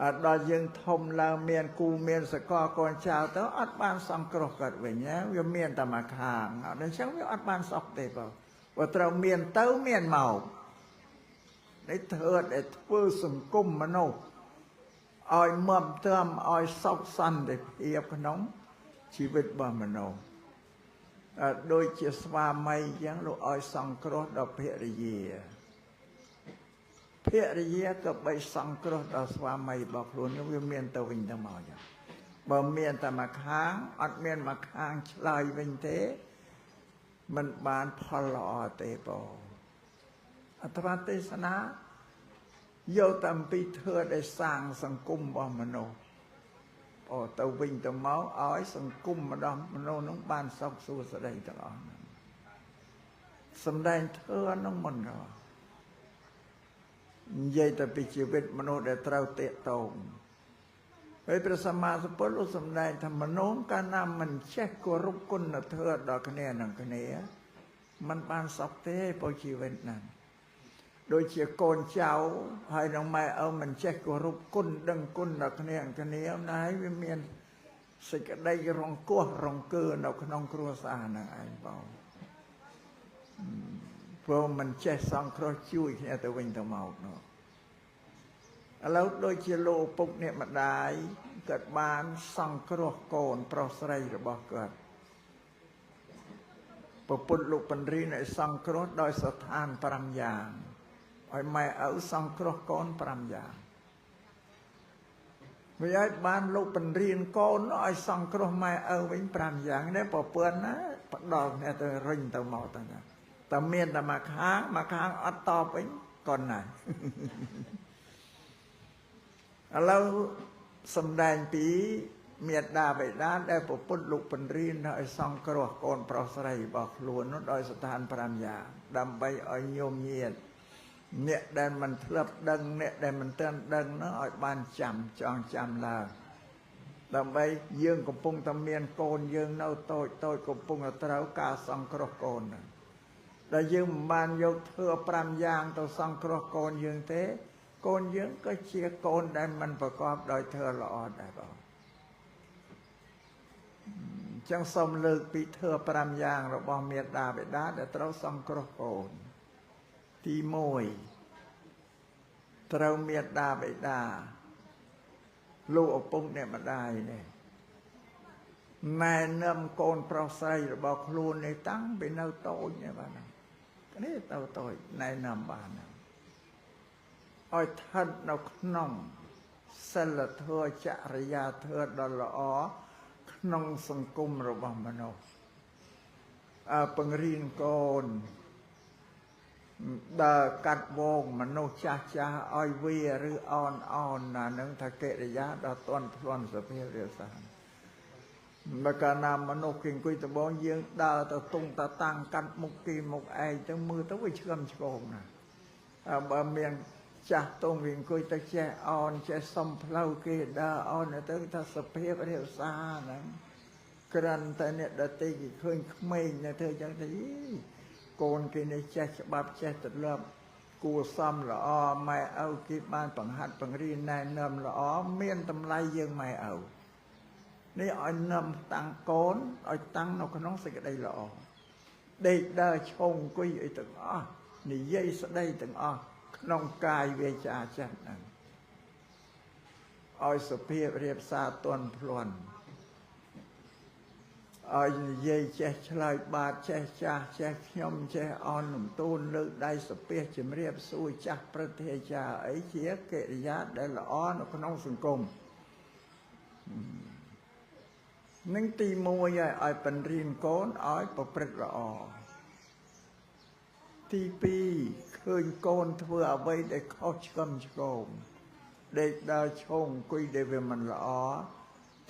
S1: អត់ដល់យើងធំឡើងមានគូមានសកលកូនចៅទៅអត់បានសង្គ្រោះគាត់វិញណាវាមានតែមួយខាងអត់អញ្ចឹងវាអត់បានសុខទេបើត្រូវមានទៅមានមកនេះធ្វើដែលធ្វើសង្គមមនុស្សឲ្យមទ្រាំឲ្យសុខសន្តិភាពក្នុងជីវិតរបស់មនុស្សដូចជាស្វាមីអញ្ចឹងលោកឲ្យសង្គ្រោះដល់ភរិយាភរិយាក៏បីសង្គ្រោះដល់ស្វាមីរបស់ខ្លួននោះវាមានទៅវិញទៅមកចឹងបើមានតែមួយខាងអត់មានមួយខាងឆ្លើយវិញទេមិនបានផលល្អទេបងអត្ថាទេសនាយកតែអំពីធ្វើដែលសាងសង្គមរបស់មនុស្សអូទៅវិញទៅមកឲ្យសង្គមម្ដងមនុស្សនោះបានសុខសួស្តីទាំងអស់ហ្នឹងសំដែងធ្វើនោះមិនរនិយាយតែពីជីវិតមនុស្សដែលត្រូវតាកតងហើយព្រះសម្មាសម្ពុទ្ធលោកសំដែងថាមនុស្សកាលណាមិនចេះគោរពគុណធម៌ដល់គ្នានឹងគ្នាមិនបានសុខទេព្រោះជីវិតហ្នឹងដូចជាកូនចៅហើយនឹងម៉ែឪមិនចេះគោរពគុណដឹងគុណដល់គ្នាគ្នាណាហើយវាមានសេចក្តីរង្គោះរង្គើនៅក្នុងគ្រួសារហ្នឹងឯងបងព្រោះមិនចេះសង្គ្រោះជួយគ្នាទៅវិញទៅមកនោះឥឡូវដូចជាលោកឪពុកអ្នកម្ដាយគាត់បានសង្គ្រោះកូនប្រុសស្រីរបស់គាត់ប្រពន្ធលោកបង្រៀនឲ្យសង្គ្រោះដោយស្ថាន5យ៉ាងឲ្យម៉ែឪសង្គ្រោះកូន5យ៉ាងវាឲ្យបានលោកបង្រៀនកូនឲ្យសង្គ្រោះម៉ែឪវិញ5យ៉ាងនេះប្រពន្ធណាផ្ដល់គ្នាទៅរុញទៅមកទៅណាតែមានតែមួយខាងមួយខាងអត់តបវិញកូនណាឥឡូវសំដែងពីមេដាបិតាដែលប្រពន្ធលោកបង្រៀនឲ្យសង្គ្រោះកូនប្រុសស្រីរបស់ខ្លួននោះដោយស្ថាន5យ៉ាងដើម្បីឲ្យញោមញាតអ្នកដែលមិនធ្លាប់ដឹងអ្នកដែលមិនទាន់ដឹងនោះឲ្យបានចាំចងចាំឡើងដើម្បីយើងកំពុងតែមានកូនយើងនៅតូចតូចកំពុងតែត្រូវការសង្គ្រោះកូនហ្នឹងដែលយើងមិនបានយកធ្វើ5យ៉ាងទៅសង្គ្រោះកូនយើងទេកូនយើងក៏ជាកូនដែលមិនប្រកបដោយធម៌ល្អដែរបងអញ្ចឹងសូមលើកពីធម៌5យ៉ាងរបស់មេដាបិតាដែលត្រូវសង្គ្រោះកូនទី1ត្រូវមេដាបិតាលោកឪពុកអ្នកម្ដាយនេះណែនាំកូនប្រុសស្រីរបស់ខ្លួននេះតាំងពីនៅតូចនេះបាទនេះទៅតូចណែនាំបានឲ្យស្ថិតនៅក្នុងសិលធម៌ចរិយាធម៌ដ៏ល្អក្នុងសង្គមរបស់មនុស្សបង្រៀនកូនដើរកាត់វងមនុស្សចាស់ចាស់ឲ្យវាឬអនអនណានឹងថាកិរិយាដ៏ទន់ភ្លន់សុភាពរាសាបើកាលណាមនុស្សគេអង្គុយដបងយើងដើរទៅតុងតតាំងកាត់មុខគេមុខឯងទៅមើលទៅវាឆ្កឹមឆ្គងណាបើមានចាស់តុងវាអង្គុយទៅចេះអនចេះសុំផ្លូវគេដើរអនទៅថាសុភាពរាសាហ្នឹងក្រាន់តែអ្នកដទៃគេឃើញក្មេងនៅធ្វើចឹងទៅកូនគេនេះចេះច្បាប់ចេះទម្លាប់គួសមល្អម៉ែឪគេបានបង្ហាត់បង្រៀនណែនាំល្អមានតម្លៃយើងម៉ែឪនេះឲ្យនាំតាំងកូនឲ្យតាំងនៅក្នុងសេចក្តីល្អដេកដើរឈោងអង្គុយអីទាំងអស់និយាយស្ដីទាំងអស់ក្នុងកាយវាចាចិត្តហ្នឹងឲ្យសុភាពរៀបសារទន់ភ្លន់ឲ្យនិយាយចេះឆ្លើយបាទចេះចាស់ចេះខ្ញុំចេះអនលំទូនលើកដៃសាពះជំរាបសួរចាស់ព្រឹទ្ធាចារ្យអីជាកិរិយាដែលល្អនៅក្នុងសង្គមនឹងទី1ឲ្យឲ្យបង្រៀនកូនឲ្យប្រព្រឹត្តល្អទី2ឃើញកូនធ្វើអ្វីដែលខុសឆ្គំឆ្គងដេកដើរឈោងអង្គុយដែលវាមិនល្អ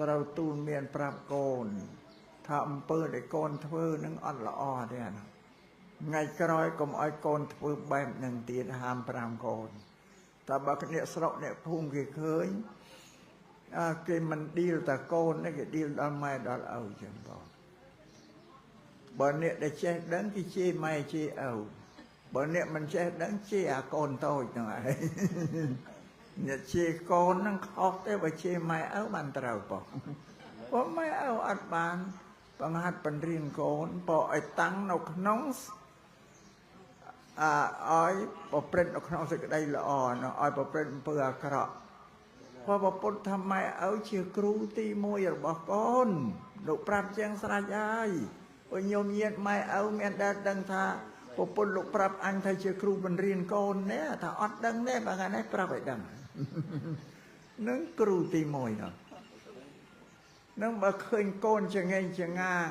S1: ត្រូវទូលមានប្រាប់កូនថាអំពើដែលកូនធ្វើនឹងអត់ល្អទេអានោះថ្ងៃក្រោយកុំឲ្យកូនធ្វើបែបនឹងទៀតហាមប្រាមកូនតែបើអ្នកស្រុកអ្នកភូមិគេឃើញគេមិនឌីលតែកូនទេគេឌីលដល់ម៉ែដល់ឪចឹងបងបើអ្នកដែលចេះដឹងគេជេរម៉ែជេរឪបើអ្នកមិនចេះដឹងជេរអាកូនតូចហ្នឹងឯងអ្នកជេរកូនហ្នឹងខុសទេបើជេរម៉ែឪបានត្រូវបងព្រោះម៉ែឪអត់បានបង្ហាត់បង្រៀនកូនបើឲ្យតាំងនៅក្នុងឲ្យប្រព្រឹត្តនៅក្នុងសេចក្តីល្អនោះឲ្យប្រព្រឹត្តអំពើអាក្រក់ព្រោះពុទ្ធថាម៉ែឪជាគ្រូទី1របស់កូនលោកប្រាប់ជាងស្រេចហើយព្រោះញោមញាតម៉ែឪមានដែលដឹងថាពុទ្ធលោកប្រាប់អញថាជាគ្រូបង្រៀនកូននេះថាអត់ដឹងទេបើថ្ងៃនេះប្រាប់ឲ្យដឹងនឹងគ្រូទី1នោះនឹងបើឃើញកូនចងេងចងាង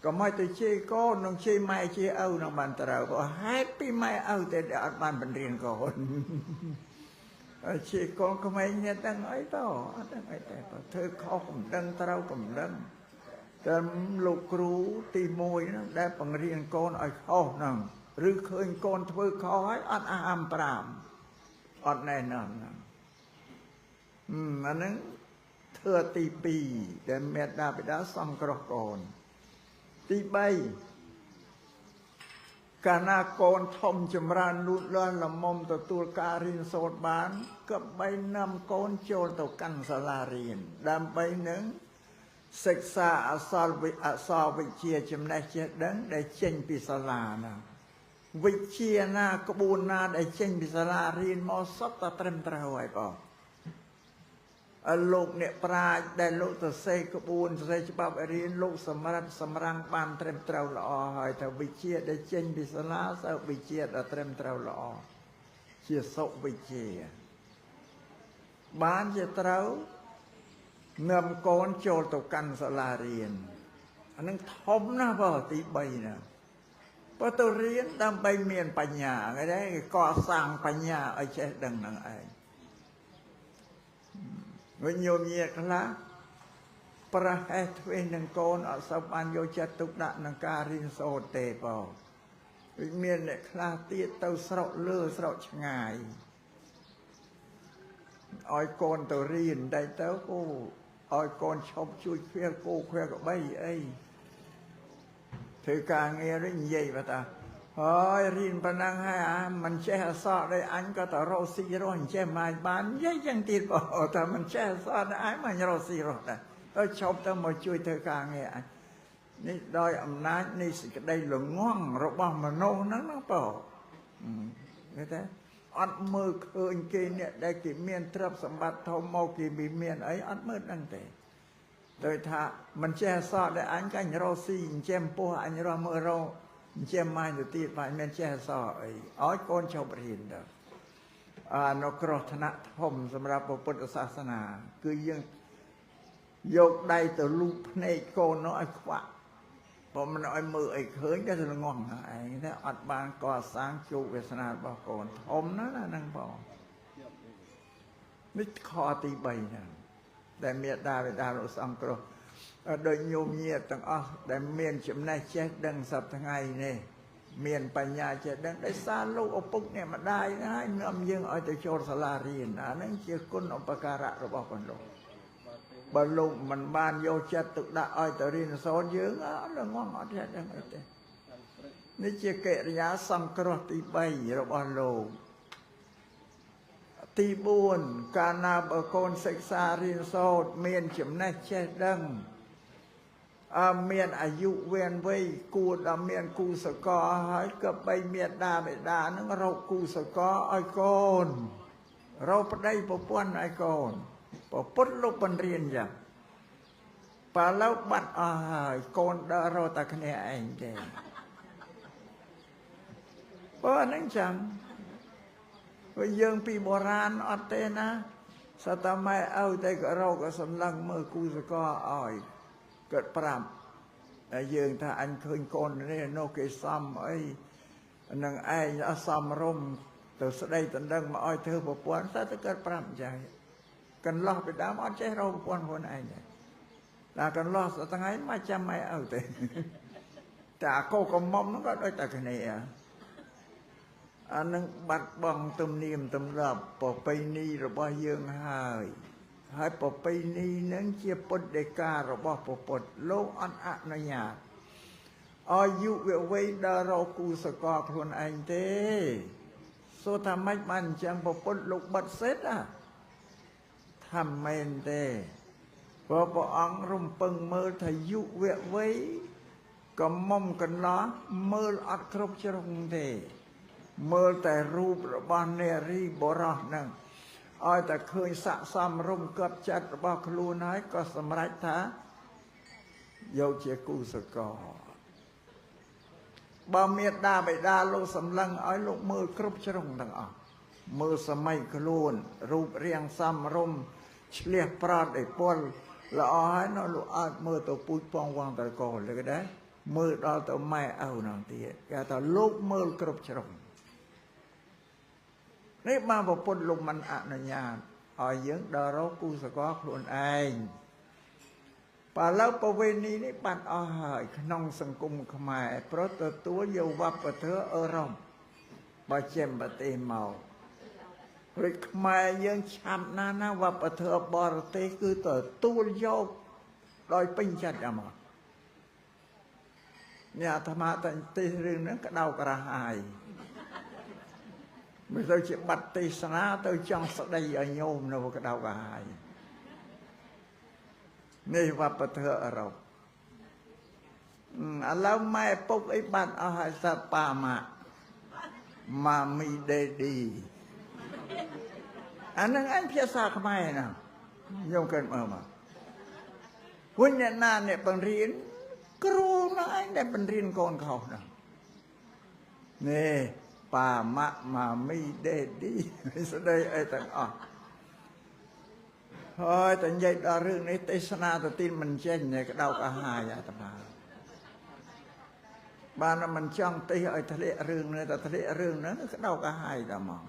S1: កុំឲ្យទៅជេរកូននឹងជេរម៉ែជេរឪនឹងបានត្រូវព្រោះហេតុពីម៉ែឪតែអត់បានបង្រៀនកូនជេរកូនក្មេងនេះដឹងអីទៅអត់ដឹងអីទេបើធ្វើខុសកុំដឹងត្រូវកុំដឹងតែលោកគ្រូទី1ហ្នឹងដែលបង្រៀនកូនឲ្យខុសហ្នឹងឬឃើញកូនធ្វើខុសហើយអត់អាមប្រាមអត់ណែនាំហ្នឹងអាហ្នឹងធ្វើទី2ដែលមេដាបិតាសង្គ្រោះកូនទី3កាលណាកូនធំចម្រើនលូតលាស់ល្មមទទួលការរៀនសូត្របានក៏បីនាំកូនចូលទៅកាន់សាលារៀនដើម្បីនឹងសិក្សាអក្សរវិជ្ជាចំណេះចេះដឹងដែលចេញពីសាលាណាវិជ្ជាណាក្បួនណាដែលចេញពីសាលារៀនមកសុទ្ធតែត្រឹមត្រូវហើយបងលោកអ្នកប្រាជ្ញដែលលោកសរសេរក្បួនសរសេរច្បាប់រៀនលោកសម្រាប់សម្រាំងបានត្រឹមត្រូវល្អហើយថាវិជ្ជាដែលចេញពីសាលាសើវិជ្ជាដែលត្រឹមត្រូវល្អជាសុវិជ្ជាបានជាត្រូវនាំកូនចូលទៅកាន់សាលារៀនអានឹងធំណាស់បងទី3ណាបើទៅរៀនដើម្បីមានបញ្ញាគេដែរគេកសាងបញ្ញាឲ្យចេះដឹងនឹងឯងវិញញោមញាតខ្លះប្រហែសទ្វេនឹងកូនអត់សូវបានយកចិត្តទុកដាក់នឹងការរៀនសូត្រទេបងវាមានអ្នកខ្លះទៀតទៅស្រុកលើស្រុកឆ្ងាយឲ្យកូនទៅរៀនតែទៅគូឲ្យកូនឈប់ជួយខ្វៀលគោខ្វៀលក្បីអីធ្វើការងារនេះនិយាយបើតាហើយរៀនប៉ុណ្ណឹងហើយអាមិនចេះអក្សរដែរអញក៏ទៅរកស៊ីរស់អញ្ចេះមកបាននិយាយចឹងទៀតបងថាមិនចេះអក្សរដែរអញមករកស៊ីរស់ដែរទៅឈប់ទៅមកជួយធ្វើការងារអញនេះដោយអំណាចនៃសេចក្តីល្ងងរបស់មនុស្សហ្នឹងណាបងគេថាអត់មើលឃើញគេអ្នកដែលគេមានទ្រព្យសម្បត្តិធំមកគេមានអីអត់មើលដឹងទេដោយថាមិនចេះអក្សរដែរអញក៏អញរកស៊ីអញ្ចេះពោះអញរស់មើលរកអញ្ចឹងម៉ែទៅទៀតបាទមានចេះអក្សរអីឲ្យកូនឈប់រៀនទៅអានុគ្រោះថ្នាក់ធំសម្រាប់ពុទ្ធសាសនាគឺយើងយកដៃទៅលូកភ្នែកកូននោះឲ្យខ្វាក់ព្រោះមិនឲ្យមើលអីឃើញតែល្ងងឯងទេអត់បានកសាងជោគវាសនារបស់កូនធំណាស់ណាហ្នឹងបងនេះខទី3ហ្នឹងដែលមេដាបិតាលោកសង្គ្រោះដោយញោមញាតទាំងអស់ដែលមានចំណេះចេះដឹងសប្តាហ៍ថ្ងៃនេះមានបញ្ញាចេះដឹងដោយសារលោកឪពុកអ្នកម្ដាយហ្នឹងហើយនាំយើងឲ្យទៅចូលសាលារៀនអាហ្នឹងជាគុណឧបការៈរបស់ព្រះលោកបើលោកមិនបានយកចិត្តទុកដាក់ឲ្យទៅរៀនសូត្រយើងអត់ល្ងងអត់ចេះដឹងអីទេនេះជាកិរិយាសង្គ្រោះទី3របស់លោកទី4កាលណាបើកូនសិក្សារៀនសូត្រមានចំណេះចេះដឹងមានអាយុវែងវ័យគួរដល់មានគូសកលហើយក៏បីមេដាបិតានឹងរកគូសកលឲ្យកូនរកប្តីប្រពន្ធឲ្យកូនប្រពុតលោកបង្រៀនចឹងបើឡូវបាត់អស់ហើយកូនដើររកតែគ្នាឯងទេបើអាហ្នឹងចឹងព្រោះយើងពីបុរាណអត់ទេណាសតម៉ែឪតែក៏រកក៏សម្លឹងមើលគូសកលឲ្យគាត់ប្រាប់តែយើងថាអញឃើញកូននេះនោះគេសំអីនឹងឯងអត់សមរម្យទៅស្ដីដណ្ដឹងមកឲ្យធ្វើប្រពន្ធតែគាត់ប្រាប់អញ្ចឹងកន្លោះពីដើមអត់ចេះរកប្រពន្ធខ្លួនឯងទេ ដល់កន្លោះថ្ងៃមកចាំម៉ែឪទេតែអាកោកំមុំហ្នឹងក៏ដូចតែគ្នាអានឹងបាត់បង់ទំនៀមទម្លាប់ប្រពៃណីរបស់យើងហើយហើយប្រពៃណីនឹងជាពុទ្ធដីការបស់ពុទ្ធលោកអត់អនុញ្ញាតឲ្យយុវវ័យដល់រកគូសកលខ្លួនឯងទេសួរថាម៉េចបានអញ្ចឹងពុទ្ធលោកបិទសិទ្ធអាថាមែនទេព្រោះព្រះអង្គរំពឹងមើលថាយុវវ័យកំមុំកន្លោះមើលអត់គ្រប់ជ្រុងទេមើលតែរូបរបស់នារីបុរសហ្នឹងឲ្យតែឃើញស័កសមរម្យកប់ចិត្តរបស់ខ្លួនហើយក៏សម្រេចថាយកជាគូសកលបើមេដាបិតាលោកសម្លឹងឲ្យលោកមើលគ្រប់ជ្រុងទាំងអស់មើលសម័យខ្លួនរូបរាងសមរម្យឆ្លៀសប្រត់ឯពលល្អហើយនៅលោកអត់មើលទៅពូជពងវងតកលលើដែរមើលដល់ទៅម៉ែឪហ្នឹងទៀតគេថាលោកមើលគ្រប់ជ្រុងនេះបានប្រពន្ធលោកមិនអនុញ្ញាតឲ្យយើងដល់រកគូសកលខ្លួនឯងបើឡូវប្រវេណីនេះបាត់អស់ហើយក្នុងសង្គមខ្មែរព្រោះទទួលយកវប្បធម៌អឺរ៉ុបបើចេញប្រទេសមកព្រោះខ្មែរយើងឆាប់ណាស់ណាវប្បធម៌បរទេសគឺទទួលយកដោយពេញចិត្តហ្មងនេះអាត្មាតែទេសរឿងហ្នឹងក្តៅក្រហាយមិនទៅជាបាត់ទេសនាទៅចង់ស្ដីឲ្យញោមនៅក្តៅក្រហាយនេះវប្បធម៌អឺរ៉ុបឥឡូវម៉ែពុកអីបាត់អស់ហើយសត្វប៉ាម៉ាក់ម៉ាមីដេឌីអានឹងអញភាសាខ្មែរណាខ្ញុំគិតមើលមកវិញអ្នកណាអ្នកបង្រៀនគ្រូហ្នឹងឯងដែលបង្រៀនកូនខុសហ្នឹងនេះប៉ាម៉ាក់ម៉ាមីដេឌីស្ដីអីទាំងអស់ហើយតែនិយាយដល់រឿងនេះទេសនាទៅទីមិនចេញក្តៅក្រហាយអាត្មាបានមិនចង់ទេសឲ្យធ្លាក់រឿងនេះតែធ្លាក់រឿងហ្នឹងក្តៅក្រហាយដល់មក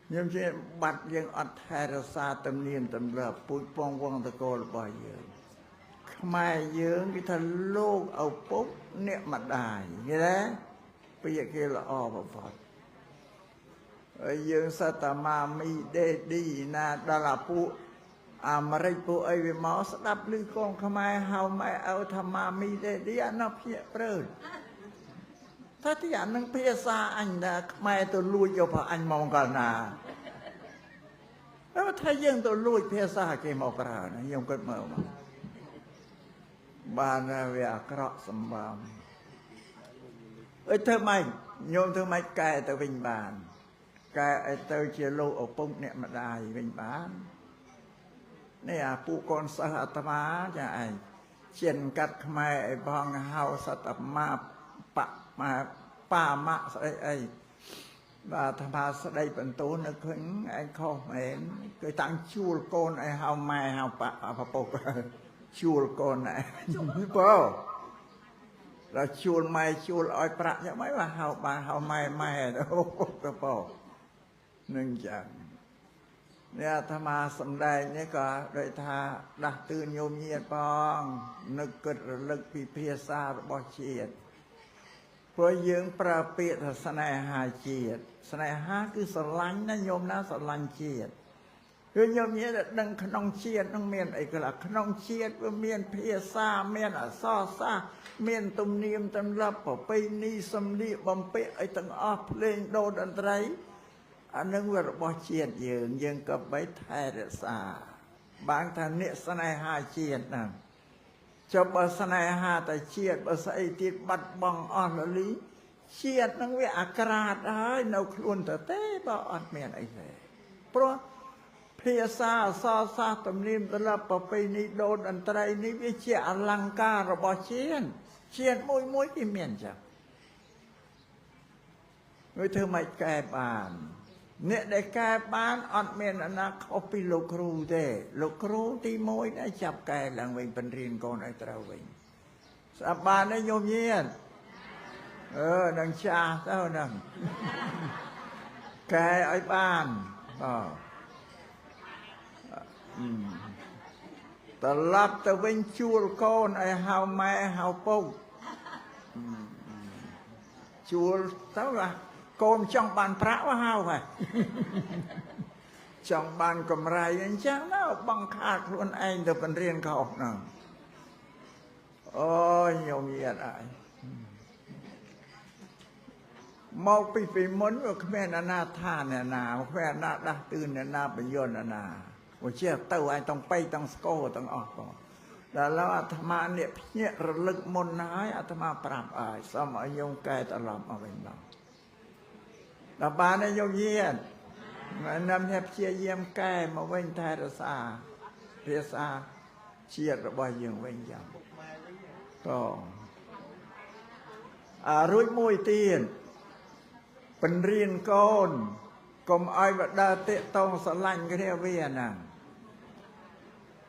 S1: ខ្ញុំជាបាត់យើងអត់ថែរក្សាទំនៀមទម្លាប់ពូជពងវងតកូលរបស់យើងខ្មែរយើងគេថាលោកឪពុកអ្នកម្ដាយគេណាពាក្យគេល្អបំផុតហើយយើងសត្វតាម៉ាមីដេឌីណាដល់អាពួកអាមេរិកពួកអីវាមកស្ដាប់ឮកងខ្មែរហៅម៉ែឪថាម៉ាមីដេឌីអានោះភ្ញាក់ព្រឺថាទីអានឹងភាសាអញថាខ្មែរទៅលួចយកអញមកកាលណាហើយថាយើងទៅលួចភាសាគេមកប្រើណាខ្ញុំគិតមើលមកបានវាអាក្រក់សម្បំអើធ្វើម៉េចញោមធ្វើម៉េចកែទៅវិញបានកែឲ្យទៅជាលោកឪពុកអ្នកម្ដាយវិញបាននេះអាពួកកូនសិស្សអាត្មាចាឯងចិនកាត់ខ្មែរឲ្យបងហៅសត្វម៉ាប៉ម៉ាប៉ាម៉ាក់ស្អីអីបាទអាត្មាស្ដីបន្ទោនៅឃើញឯងខុសមែនគេតាំងជួលកូនឲ្យហៅម៉ែហៅប៉ឪពុកជួលកូនឯងបើដល់ជួលម៉ែជួលឲ្យប្រាក់យ៉ាងម៉េចបើហៅបានហៅម៉ែម៉ែទៅទៅនឹងចឹងនេះអាត្មាសម្ដែងនេះក៏ដូចថាដាស់តឿនញោមញាតផងនឹកគិតរលឹកពីភាសារបស់ជាតិព្រោះយើងប្រើពាក្យថាស្នេហាជាតិស្នេហាគឺស្រឡាញ់ណាញោមណាស្រឡាញ់ជាតិគឺញោមញាតដឹងក្នុងជាតិនឹងមានអីខ្លះក្នុងជាតិវាមានភាសាមានអក្សរសាស្ត្រមានទំនៀមទម្លាប់ប្រពៃណីសម្លៀកបំពាក់អីទាំងអស់ភ្លេងដូរតន្ត្រីអានឹងវារបស់ជាតិយើងយើងក៏បីថែរក្សាបានថាអ្នកស្នេហាជាតិហ្នឹងចុះបើស្នេហាតែជាតិបើស្អីទៀតបាត់បង់អស់លលីជាតិហ្នឹងវាអាក្រាតហើយនៅខ្លួនទៅទេបើអត់មានអីទេព្រោះភាសាអក្សរសាស្ត្រទំនៀមទម្លាប់ប្រពៃណីដូរតន្ត្រីនេះវាជាអលង្ការរបស់ជាតិជាតិមួយមួយគេមានចឹងវាធ្វើម៉េចកែបានអ្នកដែលកែបានអត់មានអនាខុសពីលោកគ្រូទេលោកគ្រូទី1ដែរចាប់កែឡើងវិញបង្រៀនកូនឲ្យត្រូវវិញស្អាប់បានទេញោមញាតអឺនឹងចាស់ទៅហ្នឹងកែឲ្យបានបាទ ត្រឡប់ទៅវិញជួលកូនឲ្យហៅម៉ែហៅពុកជួលទៅកូនចង់បានប្រាក់ហៅហ៎ចង់បានកម្រៃអញ្ចឹងណាបង្ខាតខ្លួនឯងទៅបង្រៀនកុហកហ្នឹងអូយញោមញាតអើយមកពីមុនវាគ្មានអាណាថាអ្នកណាគ្មានអាណាដាស់តឿនអ្នកណាបញ្យល់អ្នកណាវាចេះទៅឯងទាំងបៃទាំងស្គរទាំងអស់បងដល់ឡូវអាត្មានេះភ្ញាក់រលឹកមុនហើយអាត្មាប្រាប់ឲ្យសូមឲ្យញោមកែត្រឡប់មកវិញបងដល់បានទេញោមញាតណាំនេះព្យាយាមកែមកវិញថែរក្សាភាសាជាតិរបស់យើងវិញយ៉ាងតអារួចមួយទៀតបង្រៀនកូនកុំឲ្យបដើតេតងស្រឡាញ់គ្នាវាហ្នឹង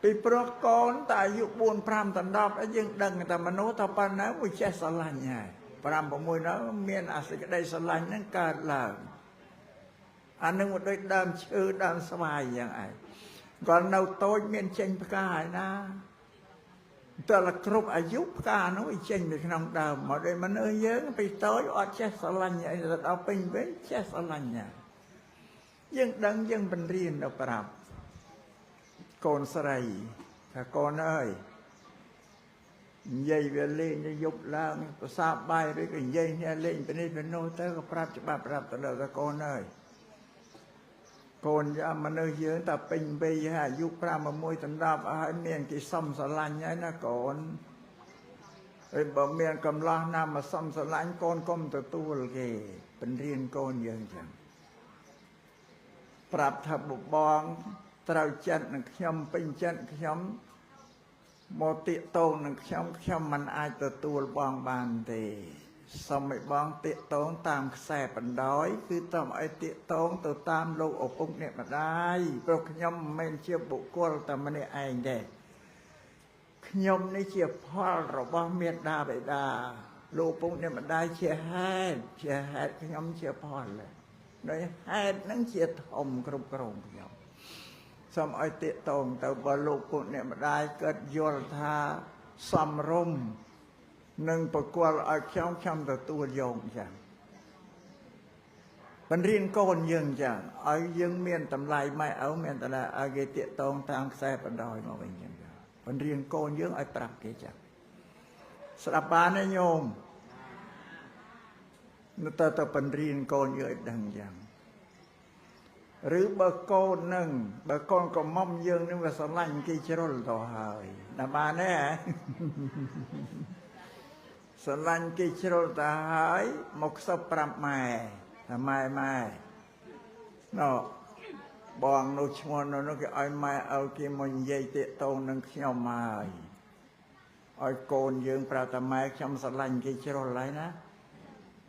S1: ពីព្រោះកូនតែអាយុ4 5ដល់10យើងដឹងតែមនុស្សតែប៉ុណ្ណាវាចេះស្រឡាញ់ហើយ5 6ដល់មានអាសេចក្តីស្រឡាញ់ហ្នឹងកើតឡើងអានឹងមកដូចដើមឈើដើមស្វាយយ៉ាងឯងគាត់នៅតូចមានចេញផ្កាហើយណាតែលគ្រប់អាយុផ្កានោះវាចេញពីក្នុងដើមមកដូចមនុស្សយើងពីតូចអត់ចេះស្រឡាញ់អីទៅដល់ពេញវិញចេះស្រឡាញ់ណាយើងដឹងយើងបង្រៀនដល់ប្រាប់កូនស្រីថាកូនអើយនិយាយវាលេងយប់ឡើងប្រសាបាយឬក៏និយាយគ្នាលេងទៅនេះទៅនោះទៅក៏ប្រាប់ច្បាប់ប្រាប់ទៅដល់ថាកូនអើយកូនយ៉ាមនុស្សយើងតែពេញវ័យហើយអាយុ5 6ដល់10ហើយមានគេសុំស្រឡាញ់ហើយណាកូនហើយបើមានកំឡោះណាមកសុំស្រឡាញ់កូនកុំទទួលគេបង្រៀនកូនយើងចឹងប្រាប់ថាបបងត្រូវចិត្តនឹងខ្ញុំពេញចិត្តខ្ញុំមកតាកតងនឹងខ្ញុំខ្ញុំមិនអាចទទួលបងបានទេសូមឲ្យបងតាកតងតាមខ្សែបណ្ដោយគឺຕ້ອງឲ្យតាកតងទៅតាមលោកឪពុកអ្នកម្ដាយព្រោះខ្ញុំមិនមែនជាបុគ្គលតែម្នាក់ឯងទេខ្ញុំនេះជាផលរបស់មេដាបិតាលោកឪពុកអ្នកម្ដាយជាហេតុជាហេតុខ្ញុំជាផលដោយហេតុហ្នឹងជាធំគ្រប់គ្រងខ្ញុំសូមឲ្យតាកតងទៅបើលោកពុកអ្នកម្ដាយកើតយល់ថាសំរុំនឹងប្រគល់ឲ្យខ្ញុំខ្ញុំទទួលយកចឹងបង្រៀនកូនយើងចឹងឲ្យយើងមានតម្លៃម៉ែឪមានតម្លៃឲ្យគេតាកតងតាមខ្សែបណ្ដោយមកវិញចឹងបង្រៀនកូនយើងឲ្យប្រាប់គេចឹងស្ដាប់បានទេញោមនៅតែបង្រៀនកូនយើងឲ្យដឹងចឹងឬបើកូននឹងបើកូនកំមុំយើងនឹងវាស្រឡាញ់គេជ្រុលទៅហើយដល់បានទេស្រឡាញ់គេជ្រុលទៅហើយមកខ្សឹបប្រាប់ម៉ែថាម៉ែម៉ែណ៎បងនោះឈ្មោះនោះគេឲ្យម៉ែឲ្យគេមកនិយាយតាកតងនឹងខ្ញុំហើយឲ្យកូនយើងប្រាប់ថាម៉ែខ្ញុំស្រឡាញ់គេជ្រុលហើយណា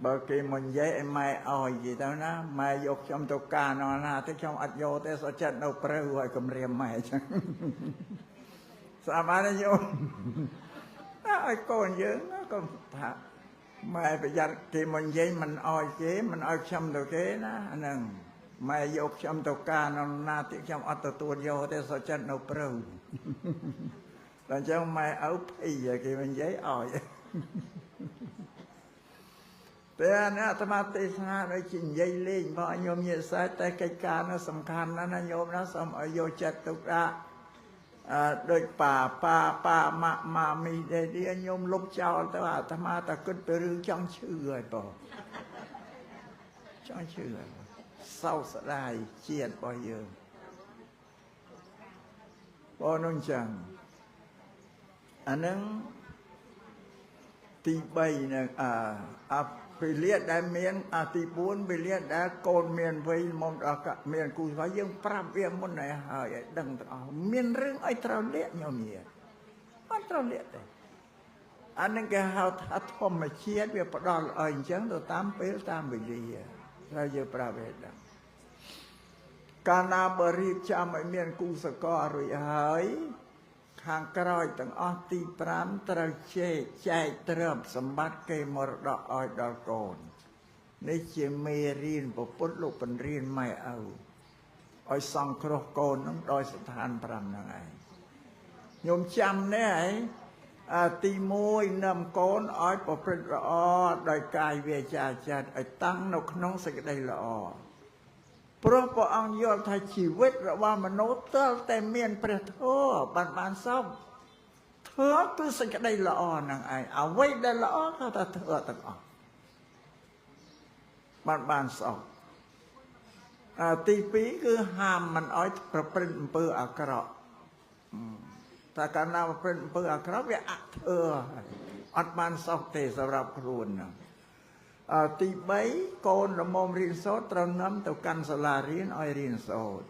S1: បើគេមកនិយាយឲ្យម៉ែឲ្យគេទៅណាម៉ែយកខ្ញុំទៅការណណាទេខ្ញុំអត់យកទេសុខចិត្តនៅព្រៅឲ្យគំរាមម៉ែចឹងស្អាតបានទេញោមឲ្យកូនយើងក៏ថាម៉ែប្រយ័ត្នគេមកនិយាយមិនឲ្យគេមិនឲ្យខ្ញុំទៅគេណាហ្នឹងម៉ែយកខ្ញុំទៅការណណាទេខ្ញុំអត់ទទួលយកទេសុខចិត្តនៅព្រៅដល់ចឹងម៉ែឪភ័យគេមកនិយាយឲ្យតែអាអាត្មាទេសនាដូចជានិយាយលេងបងញោមញាតិសាតែកិច្ចការនោះសំខាន់ណាស់ណាញោមណាសូមឲ្យយកចិត្តទុកដាក់ដូចប៉ាប៉ាប៉ាម៉ាក់ម៉ាមីទេញោមលុបចោលទៅអាត្មាតែគិតពីរឿងចង់ឈឺហើយបងចង់ឈឺហើយសោកស្ដាយជាតិរបស់យើងបងនោះចឹងអានឹងទី3នឹងអាពលាដែលមានអាទី4ពលាដែលកូនមានវ័យមុំដល់មានគូស្វាយយើងប្រាប់វាមុនឲ្យហើយឲ្យដឹងទាំងអស់មានរឿងឲ្យត្រូវលាកញោមញាអត់ត្រូវលាកទេអានឹងគេហៅថាធម្មជាតិវាផ្ដល់ឲ្យអញ្ចឹងទៅតាមពេលតាមវេលាត្រូវយើងប្រាប់វាដឹងកាលណាបើរៀបចំឲ្យមានគូសកលរួចហើយខាងក្រោយទាំងអស់ទី5ត្រូវចែកទ្រព្យសម្បត្តិគេមរតកឲ្យដល់កូននេះជាមេរៀនពុទ្ធលោកបង្រៀនម៉ែឪឲ្យសង្គ្រោះកូននឹងដោយស្ថាន5ហ្នឹងឯង ញោមចាំនេះឯងទី1នាំកូនឲ្យប្រព្រឹត្តល្អដោយកាយវាចាចិត្តឲ្យតាំងនៅក្នុងសេចក្តីល្អព្រោះព្រះអង្គយល់ថាជីវិតរបស់មនុស្សទាល់តែមានព្រះធម៌បានសពធម៌គឺសេចក្តីល្អហ្នឹងឯងអ្វីដែលល្អគេថាធម៌ទាំងអស់បានសពទី2គឺហាមមិនឲ្យប្រព្រឹត្តអំពើអាក្រក់តែកាលណាប្រព្រឹត្តអំពើអាក្រក់វាអធិអត់បានសោះទេសម្រាប់ខ្លួនហ្នឹងទី3កូនល្មមរៀនសូត្រត្រូវនាំទៅកាន់សាលារៀនឲ្យរៀនសូត្រ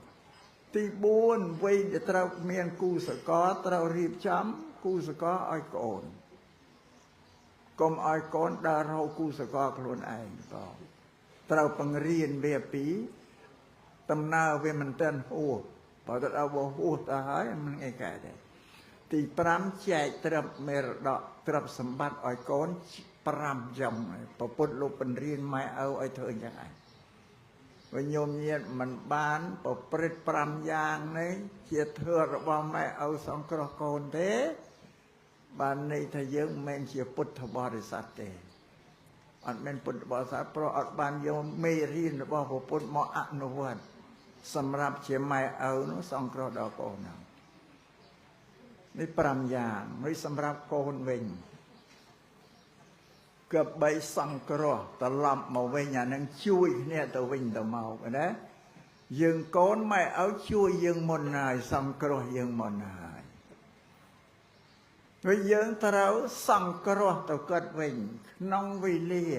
S1: ទី4វ័យដែលត្រូវមានគូសកលត្រូវរៀបចំគូសកលឲ្យកូនកុំឲ្យកូនដើររកគូសកលខ្លួនឯងបងត្រូវបង្រៀនវាពីដំណើរវាមិនទាន់ហួសបើទៅដល់ហួសទៅហើយមិនងាយកែទេទី5ចែកទ្រព្យមេរតកទ្រព្យសម្បត្តិឲ្យកូន5ចំប្រពុតលោកបង្រៀនម៉ែឪឲ្យធ្វើអញ្ចឹងឯងវិញញោមញាតមិនបានប្រព្រឹត្ត5យ៉ាងនេះជាធម៌របស់ម៉ែឪសង្គ្រោះកូនទេបានន័យថាយើងមិនមែនជាពុទ្ធបរិស័ទទេអត់មែនពុទ្ធបរិស័ទព្រោះអត់បានយកមេរៀនរបស់ព្រះពុទ្ធមកអនុវត្តសម្រាប់ជាម៉ែឪនោះសង្គ្រោះដល់កូនហ្នឹងនេះ5យ៉ាងនេះសម្រាប់កូនវិញក៏បីសង្គ្រោះត្រឡប់មកវិញអានឹងជួយគ្នាទៅវិញទៅមកណាយើងកូនម៉ែឪជួយយើងមុនហើយសង្គ្រោះយើងមុនហើយហើយយើងត្រូវសង្គ្រោះទៅគាត់វិញក្នុងវេលា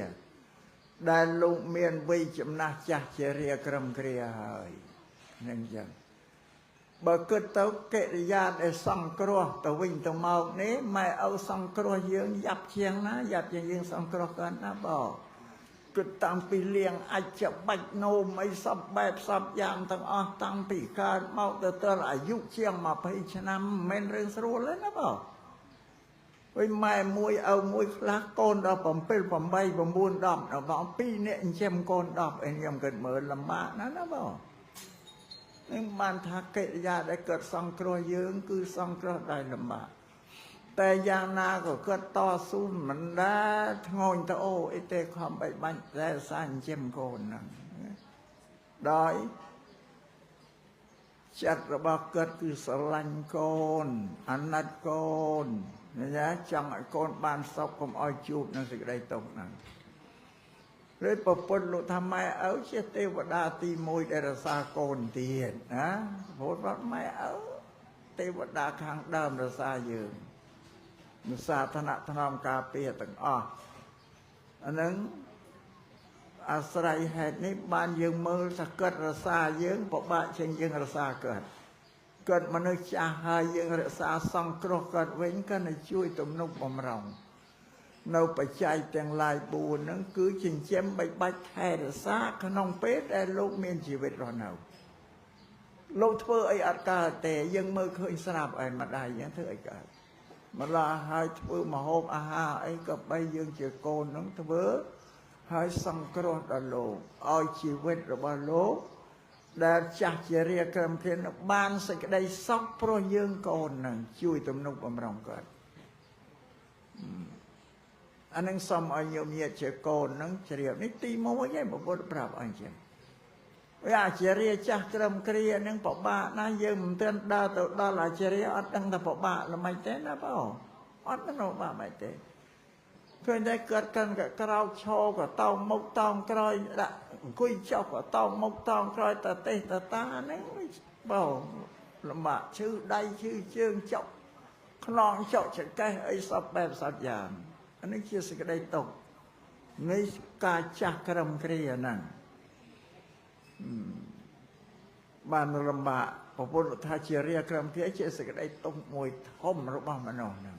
S1: ដែលលោកមានវ័យចំណាស់ចាស់ជារាក្រឹមគ្រាហើយនឹងចឹងបើគិតទៅកិរិយាដែលសង្គ្រោះទៅវិញទៅមកនេះម៉ែឪសង្គ្រោះយើងយ៉ាប់ជាងណាយ៉ាប់ជាងយើងសង្គ្រោះគាត់ណាបងគិតតាំងពីលៀងអាចបាច់នោមអីសពបែបសពយ៉ាងទាំងអស់តាំងពីកើតមកទៅដល់អាយុជាង20ឆ្នាំមិនមែនរឿងស្រួលទេណាបងវិញម៉ែមួយឪមួយខ្លះកូនដល់7 8 9 10ដល់បង2នាក់ចិញ្ចឹមកូន10អីខ្ញុំគិតមើលលំបាកណាស់ណាបងនឹងបានថាកិរិយាដែលកើតសង្គ្រោះយើងគឺសង្គ្រោះដោយលំបាកតែយ៉ាងណាក៏គាត់តស៊ូមិនដែលធ្ងន់ទៅអូអីទេខំបីបាច់តែសាចិញ្ចឹមកូនហ្នឹងដោយចិត្តរបស់គាត់គឺស្រឡាញ់កូនអាណិតកូនណាចង់ឲ្យកូនបានសុខកុំឲ្យជួបនឹងសេចក្តីទុក្ខហ្នឹងឬប្រពន្ធលោកថាម៉ែឪជាទេវតាទី1ដែលរក្សាកូនទៀតណាព្រោះម៉ែឪទេវតាខាងដើមរក្សាយើងរក្សាឋានៈថ្នមការពារទាំងអស់អាហ្នឹងអាស្រ័យហេតុនេះបានយើងមើលថាគាត់រក្សាយើងពិបាកជាងយើងរក្សាគាត់គាត់មនុស្សចាស់ហើយយើងរក្សាសង្គ្រោះគាត់វិញគាត់នឹងជួយទំនុកបំរុងនៅបច្ច័យទាំងឡាយ4ហ្នឹងគឺចិញ្ចឹមបីបាច់ថែរក្សាក្នុងពេលដែលលោកមានជីវិតរស់នៅលោកធ្វើអីអត់កើតទេយើងមើលឃើញស្រាប់ឯម្ដាយយើងធ្វើអីកើតម្ល៉េះហើយធ្វើម្ហូបអាហារអីក៏បីយើងជាកូនហ្នឹងធ្វើហើយសង្គ្រោះដល់លោកឲ្យជីវិតរបស់លោកដែលចាស់ជារាក្រឹមគ្រាបានសេចក្តីសុខព្រោះយើងកូនហ្នឹងជួយទំនុកបំរុងគាត់អានឹងសុំឲ្យញោមញាតជាកូនហ្នឹងជ្រាបនេះទី1ឯងពុទ្ធប្រាប់អញ្ចឹងវាអាជារាចាស់ក្រឹមគ្រាហ្នឹងពិបាកណាស់យើងមិនទាន់ដើរទៅដល់អាជារាអត់ដឹងថាពិបាកល្មិចទេណាបងអត់ដឹងពិបាកមិនទេឃើញតែគាត់កាន់ក៏ក្រោកឈរក៏តោងមុខតោងក្រោយដាក់អង្គុយចុះក៏តោងមុខតោងក្រោយតាទេសតាតាហ្នឹងបងលំបាកឈឺដៃឈឺជើងចុកខ្នងចុកចង្កេះអីសពបែបសពយ៉ាងអានេះជាសេចក្តីទុក្ខនៃការចាស់ក្រឹមគ្រាហ្នឹងបានលំបាកព្រះពុទ្ធថាជារាក្រឹមគ្រាជាសេចក្តីទុក្ខមួយធំរបស់មនុស្សហ្នឹង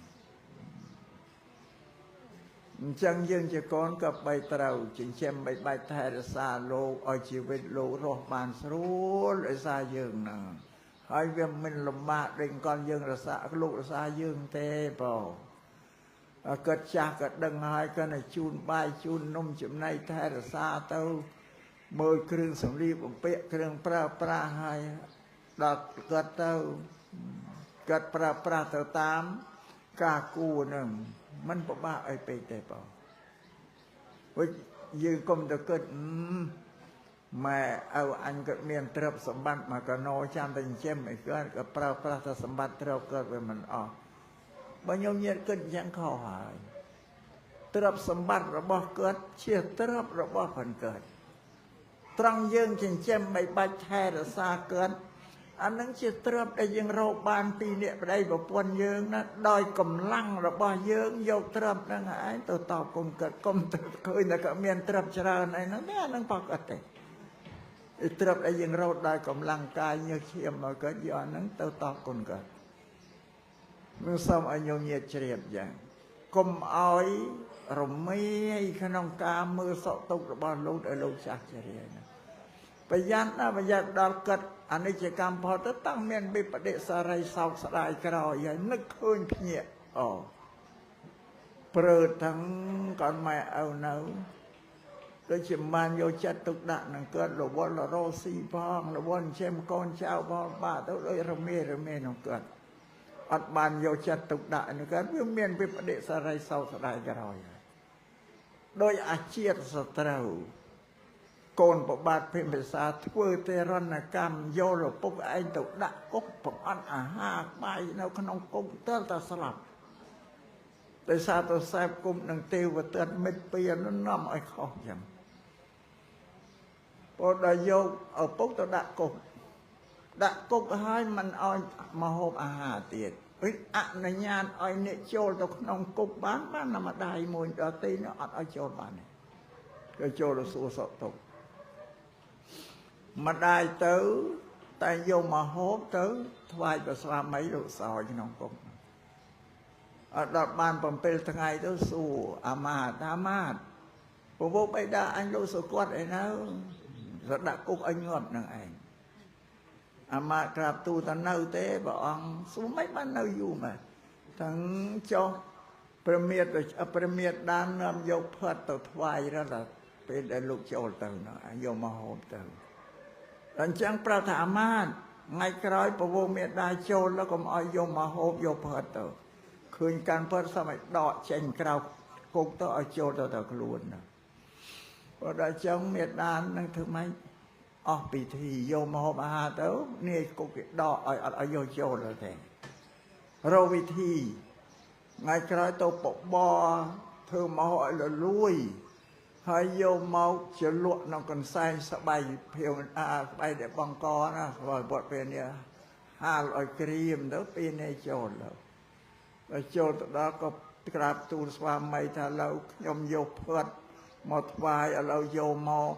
S1: អញ្ចឹងយើងជាកូនក៏បីត្រូវចិញ្ចឹមបីបាច់ថែរក្សាលោកឲ្យជីវិតលោករស់បានស្រួលដោយសារយើងហ្នឹងហើយវាមិនលំបាកដូចកូនយើងរក្សាលោករក្សាយើងទេបងគាត់ចាស់ក៏ដឹងហើយគាត់ឲ្យជូនបាយជូននំចំណីថែរក្សាទៅមើលគ្រឿងសម្លៀកបំពាក់គ្រឿងប្រើប្រាស់ហើយដល់គាត់ទៅ គាត់ប្រើប្រាស់ទៅតាមការគួរនឹងមិនពិបាកអីពេកទេបងព្រោះយើងកុំទៅគិតម៉ែឪអញក៏មានទ្រព្យសម្បត្តិមកកណោចាំតែចិញ្ចឹមអីគាត់ក៏ប្រើប្រាស់តែសម្បត្តិទ្រព្យគាត់វាមិនអស់បើញោមញាតគិតយ៉ាងខុសហើយទ្រព្យសម្បត្តិរបស់គាត់ជាទ្រព្យរបស់ផងគាត់ត្រង់យើងចិញ្ចឹមមិនបាច់ថែរក្សាគាត់អានឹងជាទ្រព្យដែលយើងរកបានពីអ្នកប្តីប្រពន្ធយើងណាដោយកម្លាំងរបស់យើងយកទ្រព្យហ្នឹងឯងទៅតបគុណគាត់កុំទៅឃើញតែគាត់មានទ្រព្យច្រើនអីហ្នឹងទេអានឹងបកអត់ទេទ្រព្យដែលយើងរកដោយកម្លាំងកាយញើសឈាមមកគាត់យកអាហ្នឹងទៅតបគុណគាត់នឹងសូមឲ្យញោមញាតជ្រាបយ៉ាងកុំឲ្យរមាយក្នុងការមើលសក់ទុករបស់លោកឲ្យលោកចាស់ជរាណាប្រយ័ត្នណាប្រយ័ត្នដល់គាត់អនិច្ចកម្មផុតទៅតាំងមានវិបដិសារីសោកស្ដាយក្រោយហើយនឹកឃើញភ្ញាក់អូព្រើតទាំងកូនម៉ែឪនៅដូចជាបានយកចិត្តទុកដាក់នឹងគាត់រវល់រោស៊ីផងរវល់ចិញ្ចឹមកូនចៅផងបាក់ទៅដូចរមាយរមាយនឹងគាត់អត់បានយកចិត្តទុកដាក់នឹងគាត់វាមានវិបដិសារីសោកស្ដាយក្រោយហើយដោយអាជាតិសត្រូវកូនប្របាទភិមសាធ្វើទេរណកម្មយកឪពុកឯងទៅដាក់គុកបង្អត់អាហារបាយនៅក្នុងគុកទើបតែស្លាប់ដោយសារទៅសេពគុំនឹងទេវទត្តមិត្តពៀននាំឲ្យខុសចឹងព្រោះដល់យកឪពុកទៅដាក់គុកដាក់គុកហើយមិនឲ្យមកហូបអាហារទៀតអនុញ្ញាតឲ្យអ្នកចូលទៅក្នុងគុកបានបានតែម្ដាយមួយដល់ទីនោះអត់ឲ្យចូលបានទេគេចូលទៅសួរសុខទុក្ខម្ដាយទៅតែយកមកហូបទៅថ្វាយព្រះស្វាមីលោកសោយក្នុងគុកអត់ដល់បាន7ថ្ងៃទៅសួរអាមាត្យអាមាត្យពពុះបិតាអញលោកសុគតឯនៅទៅដាក់គុកឲ្យងាប់នឹងឯងអាមាត្យក្រាបទូលថានៅទេព្រះអង្គសួរមិនបាននៅយូរម៉េចទាំងចុះព្រះមេត្ព្រះមេត្តានាំយកផាត់ទៅថ្វាយរត់ពេលដែលលោកចូលទៅនោះយកមកហូបទៅអញ្ចឹងប្រាប់ថាអាមាត្យថ្ងៃក្រោយពវមេដាចូលแล้วកុំឲ្យយកមកហូបយកផាត់ទៅឃើញកាន់ផាត់សមឲ្យដកចេញក្រៅគុកទៅឲ្យចូលទៅទៅខ្លួនណាព្រោះដល់អញ្ចឹងមេដានឹងធ្វើម៉េចអស់ពិធីយកមកហូបអាហារទៅនាយគុកគេដកឲ្យអត់ឲ្យយកចូលទៅទេរកវិធីថ្ងៃក្រោយទៅបបរធ្វើមកឲ្យលលួយហើយយកមកជាលក់ក្នុងកន្សែងស្បៃភៀវអាស្បៃដែលបង្កណាស្បៃវត្តពេលនេះហាលឲ្យក្រៀមទៅពេលនេះចូលទៅដល់ចូលទៅដល់ក៏ក្រាបទូលស្វាមីថាឡូវខ្ញុំយកផាត់មកថ្វាយឥឡូវយកមក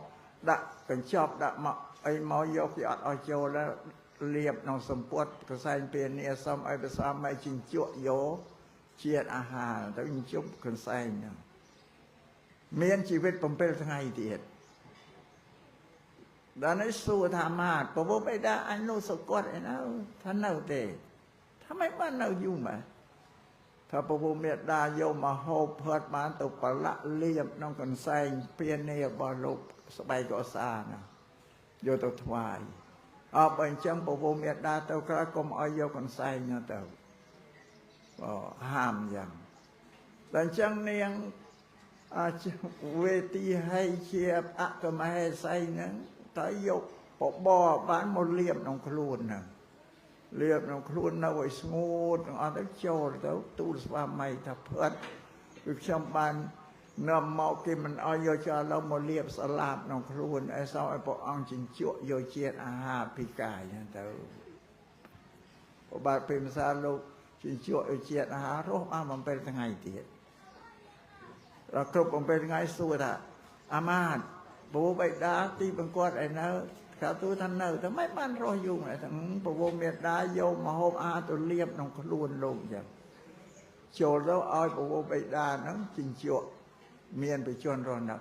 S1: ដាក់កញ្ចប់ដាក់មកអីមកយកគេអត់ឲ្យចូលแล้วលៀបក្នុងសម្ពុតកន្សែងពេលនេះសូមឲ្យព្រះស្វាមីជញ្ជក់យកជាតិអាហារទៅជញ្ជប់កន្សែងហ្នឹងមានជីវិត7ថ្ងៃទៀតដល់នេះសួរថាមាតពពុះបិតាអញនោះសុគតឯណាថានៅទេថាមិនបាននៅយូរម៉េចថាពពុះមេដាយកមកហូបផាត់បានទៅប្រឡាក់លៀបក្នុងកន្សែងពៀននេះរបស់លោកស្បែកកសាណាយកទៅថ្វាយអបអញ្ចឹងពពុះមេដាទៅក្រោយកុំឲ្យយកកន្សែងនោះទៅបើហាមយ៉ាងដល់អញ្ចឹងនាងវេទីហៃជាអកមហេសីហ្នឹងតើយកបបរបានមកលៀបក្នុងខ្លួនហ្នឹងលៀបក្នុងខ្លួននៅឲ្យស្ងួតទាំងអស់ទៅចូលទៅទូលស្វាមីថាផិតគឺខ្ញុំបាននាំមកគេមិនឲ្យយកចោលឡើយមកលៀបស្លាបក្នុងខ្លួនឲ្យសោឲ្យព្រះអង្គជញ្ជក់យកជាតិអាហារពីកាយហ្នឹងទៅព្រះបាទភិមសាលោកជញ្ជក់យកជាតិអាហាររស់បាន7ថ្ងៃទៀតដល់គ្រប់7ថ្ងៃសួរថាអាមាត្យពពុះបិតាទីបង្គាត់ឯនៅ ថាទូថានៅតែមិនបានរស់យូរទាំងពពុះមេដាយកមកហូបអាហារទៅលៀបក្នុងខ្លួនលោកចឹងចូលទៅឲ្យពពុះបិតាហ្នឹងជញ្ជក់មានបជនរស់នៅ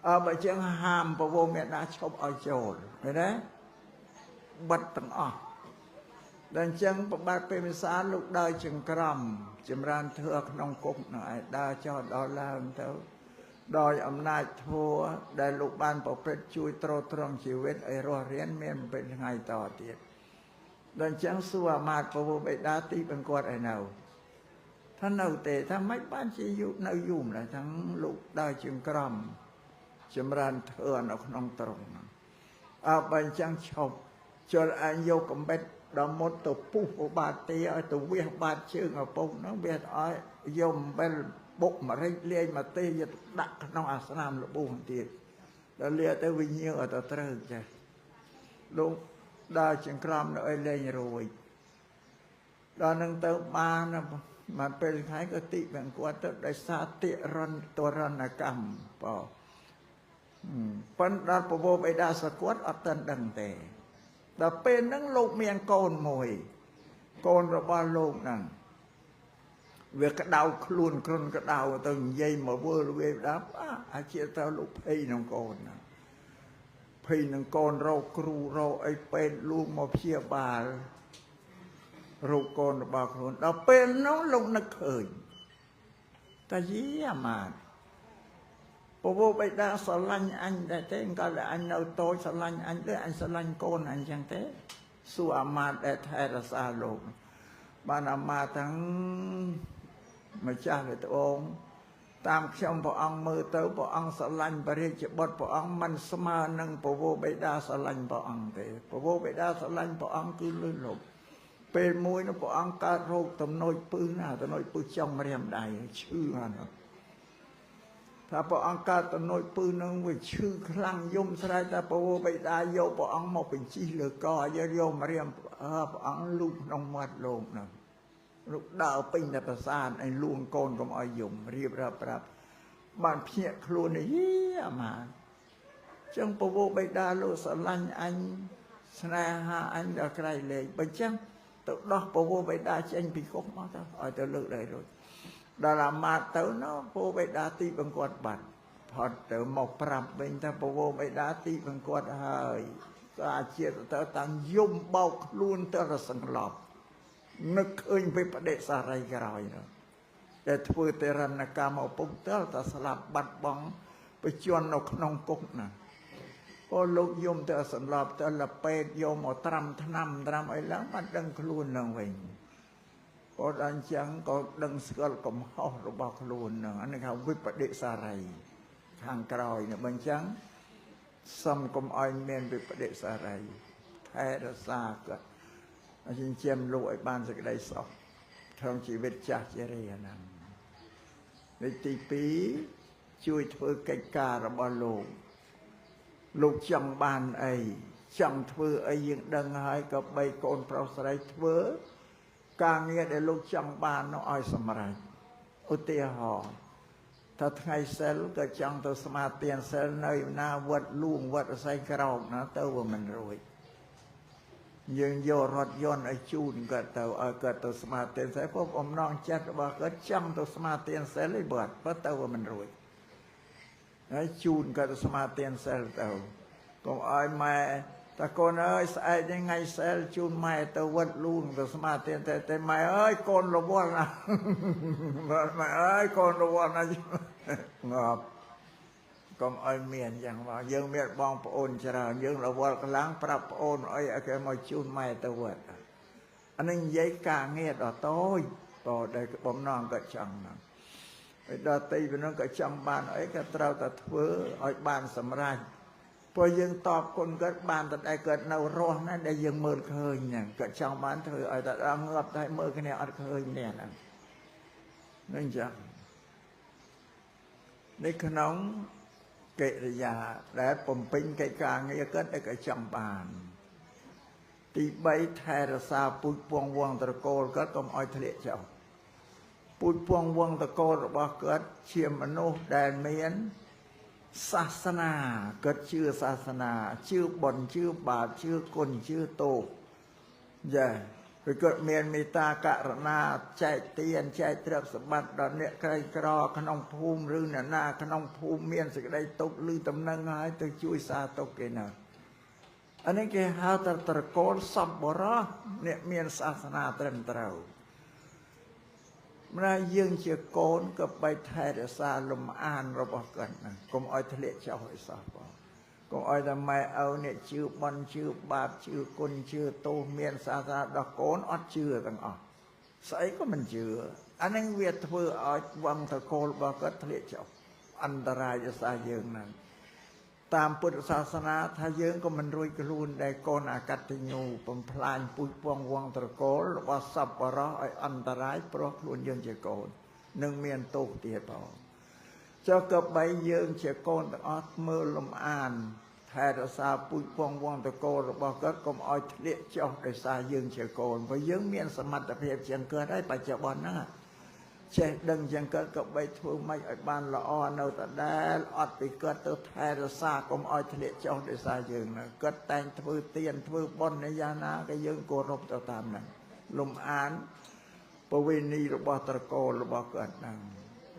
S1: អើបើចឹងហាមពពុះមេដាឈប់ឲ្យចូលឃើញទេបិទទាំងអស់ដល់អញ្ចឹងប្របាទពេមិសាលោកដើរចង្ក្រមចម្រើនធ្វើក្នុងគុកនោះឯងដើរចោលដល់ឡើងទៅដោយអំណាចធម៌ដែលលោកបានប្រព្រឹត្តជួយទ្រទ្រង់ជីវិតឲ្យរស់រានមាន7ថ្ងៃតទៀត ដល់អញ្ចឹងសួរអាមាត្យពពោបិតាទីបង្គាត់ឲ្យនៅថានៅទេថាមិនបានជាយូរនៅយូរម្ល៉េះទាំងលោកដើរជាងក្រមចម្រើនធ្វើនៅក្នុងត្រង់អើបើអញ្ចឹងឈប់ជលឯងយកកំបិតដល់មុតទៅពុះឧបាទាឲ្យទៅវះបាតជើងឪពុកហ្នឹងវាឲ្យយកអំបិលបុកម្រេចលាយមកទេយកដាក់ក្នុងអាស្នាមរបួសទៀតដល់លាទៅវិញ្ញាណឲ្យទៅត្រូវចេះលោកដើរចង្ក្រមនៅឲ្យលែងរួចដល់នឹងទៅបានមកពេលថ្ងៃក៏តិបង្គាត់ទៅដោយសារតិរនទរណកម្មបើប៉ុន្តែដល់ពវបិតាសកត់អត់ទាន់ដឹងទេដល់ពេលហ្នឹងលោកមានកូនមួយកូនរបស់លោកហ្នឹងវាក្តៅខ្លួនគ្រុនក្តៅទៅនិយាយមកវើលវាដល់អាជាទៅលោកភ័យនឹងកូនហ្នឹងភ័យនឹងកូនរកគ្រូរកអីពេទ្យលួងមកព្យាបាលរោគកូនរបស់ខ្លួនដល់ពេលនោះលោកនឹកឃើញតាយាអាមាត្យពវបិតាស្រឡាញ់អញដែរទេកាលតែអញនៅតូចស្រឡាញ់អញទេអញស្រឡាញ់កូនអញចឹងទេសួរអាមាត្យដែលថែរក្សាលោកបានអាមាត្យទាំងម្ចាស់វាត្បូងតាមខ្ញុំព្រះអង្គមើលទៅព្រះអង្គស្រឡាញ់ព្រះរាជបុត្រព្រះអង្គមិនស្មើនឹងពវបិតាស្រឡាញ់ព្រះអង្គទេពវបិតាស្រឡាញ់ព្រះអង្គគឺលុយលុបពេលមួយនោះព្រះអង្គកើតរោគតំណូចពឹសណាតំណូចពឹសចុងម្រាមដៃឈឺហ្នឹងថាព្រះអង្គកើតតំណូចពឹសនឹងវាឈឺខ្លាំងយំស្រែកថាពវបិតាយកព្រះអង្គមកបញ្ជីលើកយកម្រាមព្រះអង្គលូកក្នុងមាត់លោកហ្នឹងលោកដើរពេញតែប្រាសាទឲ្យលួងកូនកុំឲ្យយំរៀបរាប់ប្រាប់បានភ្ញាក់ខ្លួននេះអាមាត្យចឹងពវបិតាលោកស្រឡាញ់អញស្នេហាអញដល់ក្រៃលែងបើចឹងទៅដោះពវបិតាចេញពីគុកមកទៅឲ្យទៅលើកដៃរួចដល់អាមាត្យទៅនោះពវបិតាទីបង្គាត់បាត់ផុតទៅមកប្រាប់វិញថាពវបិតាទីបង្គាត់ហើយក៏អាជាតិទៅតាំងយំបោកខ្លួនទៅរសង្លប់នឹកឃើញវិបដិសារីក្រោយនោះដែលធ្វើទរណកម្មឪពុកទៅតែស្លាប់បាត់បង់បច្ចុប្បន្ននៅក្នុងគុកណាក៏លោកយំទៅសន្លប់ទៅលពេទ្យយកមកត្រាំថ្នាំត្រាំអីឡើងបានដឹងខ្លួននឹងវិញក៏ដល់អញ្ចឹងក៏ដឹងស្គាល់កំហុសរបស់ខ្លួននឹងអានេះគេវិបដិសារីខាងក្រោយនេះបើអញ្ចឹងសុំកុំឲ្យមានវិបដិសារីថែរក្សាគាត់ចិញ្ចឹមលោកឲ្យបានសេចក្តីសុខក្នុងជីវិតចាស់ជរាហ្នឹងលេខទី2ជួយធ្វើកិច្ចការរបស់លោកលោកចង់បានអីចង់ធ្វើអីយើងដឹងហើយក៏បីកូនប្រុសស្រីធ្វើការងារដែលលោកចង់បាននោះឲ្យសម្រេចឧទាហរណ៍ថាថ្ងៃសិលក៏ចង់ទៅសមាទានសិលនៅណាវត្តលួងវត្តអស័យក្រោកណាទៅវាមិនរួចយើងយករថយន្តឲ្យជូនគាត់ទៅឲ្យគាត់ទៅសមាទានសិលព្រោះអំណងចិត្តរបស់គាត់ចង់ទៅសមាទានសិលឯបាត់បើទៅវាមិនរួចហើយជូនគាត់ទៅសមាទានសិលទៅកុំឲ្យម៉ែតាកូនអើយស្អែកនេះថ្ងៃសិលជូនម៉ែទៅវត្តលួងទៅសមាទានតែម៉ែអើយកូនរវល់ណាម៉ែអើយកូនរវល់ណាងាប់កុំឲ្យមានយ៉ាងមកយើងមានបងប្អូនច្រើនយើងរវល់ខ្លាំងប្រាប់ប្អូនអីឲ្យគេមកជូនម៉ែទៅវត្តអានេះនិយាយការងារដ៏តូចបើដែលបំណងក៏ចង់ហ្នឹងហើយដល់ទីនោះក៏ចង់បានអីក៏ត្រូវតែធ្វើឲ្យបានសម្រេចព្រោះយើងតបគុណគាត់បានតែដែលគាត់នៅរស់ណាដែលយើងមើលឃើញហ្នឹងគាត់ចង់បានធ្វើឲ្យតែដល់ងាប់តែមើលគ្នាអត់ឃើញនេះហ្នឹងនឹងចឹងនៅក្នុងកិរិយាដែលបំពេញកិច្ចការងារគាត់ដែលក៏ចង់បានទី3ថែរក្សាពូជពងវងត្រកូលគាត់កុំឲ្យធ្លាក់ចុះពូជពងវងត្រកូលរបស់គាត់ជាមនុស្សដែលមានសាសនាគាត់ជឿសាសនាជឿបុណ្យជឿបាបជឿគុណជឿទោសយ៉ាព្រោះគាត់មានមេត្តាករុណាចែកទានចែកទ្រព្យសម្បត្តិដល់អ្នកក្រីក្រក្នុងភូមិឬអ្នកណាក្នុងភូមិមានសេចក្តីទុក្ខឬតំណែងហើយទៅជួយសាទុក្ខគេណាអានេះគេហៅថាត្រកូលសប្បុរសអ្នកមានសាសនាត្រឹមត្រូវម្ល៉េះយើងជាកូនក៏បីថែរក្សាលំអានរបស់គាត់ណាកុំឲ្យធ្លាក់ចុះឲ្យសោះបងក កុំឲ្យតែម៉ែឪអ្នកជឿបន់ជឿបាបជឿគុណជឿទោសមានសាសនាដល់កូនអត់ជឿទាំងអស់ស្អីក៏មិនជឿអានឹងវាធ្វើឲ្យវងត្រកូលរបស់គាត់ធ្លាក់ចុះអន្តរាយដល់សាសយើងហ្នឹងតាមពុទ្ធសាសនាថាយើងក៏មិនរួចខ្លួនដែលកូនអកតញ្ញូបំផ្លាញពូជពងវងត្រកូលរបស់សប្បុរសឲ្យអន្តរាយព្រោះខ្លួនយើងជាកូននឹងមានទោសទៀតផងចុះក៏បីយើងជាកូនទាំងអស់មើលលំអានថែរក្សាពូជពងវងត្រកូលរបស់គាត់កុំឲ្យធ្លាក់ចុះដោយសារយើងជាកូនព្រោះយើងមានសមត្ថភាពជាងគាត់ហើយបច្ចុប្បន្នហ្នឹងចេះដឹងជាងគាត់ក៏បីធ្វើម៉េចឲ្យបានល្អនៅដដែលអត់ពីគាត់ទៅថែរក្សាកុំឲ្យធ្លាក់ចុះដោយសារយើងណាគាត់តែងធ្វើទានធ្វើបុណ្យយ៉ាងណាក៏យើងគោរពទៅតាមហ្នឹងលំអានប្រវេណីរបស់ត្រកូលរបស់គាត់ហ្នឹង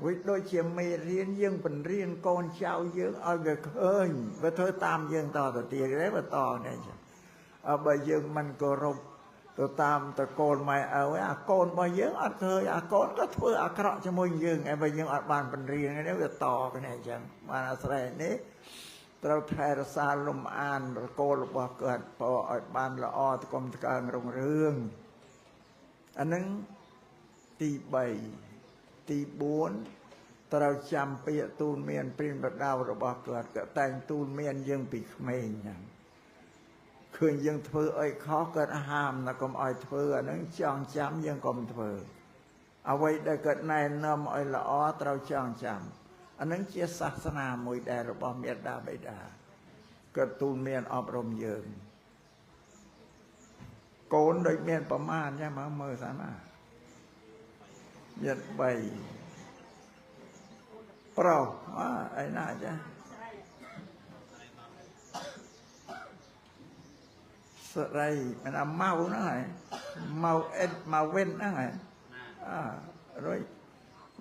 S1: វាដូចជាមេរៀនយើងបង្រៀនកូនចៅយើងឲ្យវាឃើញវាធ្វើតាមយើងតទៅទៀតទេវាតនេះអើបើយើងមិនគោរពទៅតាមតកូលម៉ែឪអាកូនរបស់យើងអត់ឃើញអាកូនក៏ធ្វើអាក្រក់ជាមួយយើងឯងបើយើងអត់បានបង្រៀនទេវាតគ្នាអញ្ចឹងបានអាស្រ័យនេះត្រូវថែរក្សាលំអានត្រកូលរបស់គាត់ព្រោះឲ្យបានល្អតកុំតកើងរុងរឿងអានឹងទី3ទី4ត្រូវចាំពាក្យទូលមានព្រានបដៅរបស់គាត់ក៏តែងទូលមានយើងពីក្មេងហ្នឹងឃើញយើងធ្វើអីខុសគាត់ហាមណាកុំឲ្យធ្វើអាហ្នឹងចងចាំយើងកុំធ្វើអ្វីដែលគាត់ណែនាំឲ្យល្អត្រូវចងចាំអាហ្នឹងជាសាសនាមួយដែលរបស់មេដាបិតាគាត់ទូលមានអប់រំយើងកូនដូចមានប្រមាណចឹងមើលសិនណាមាន3ប្រុសអីណាចាស្រីមិនអាម៉ៅហ្នឹងហើយម៉ៅអិតម៉ៅវិនហ្នឹងហើយអើរួច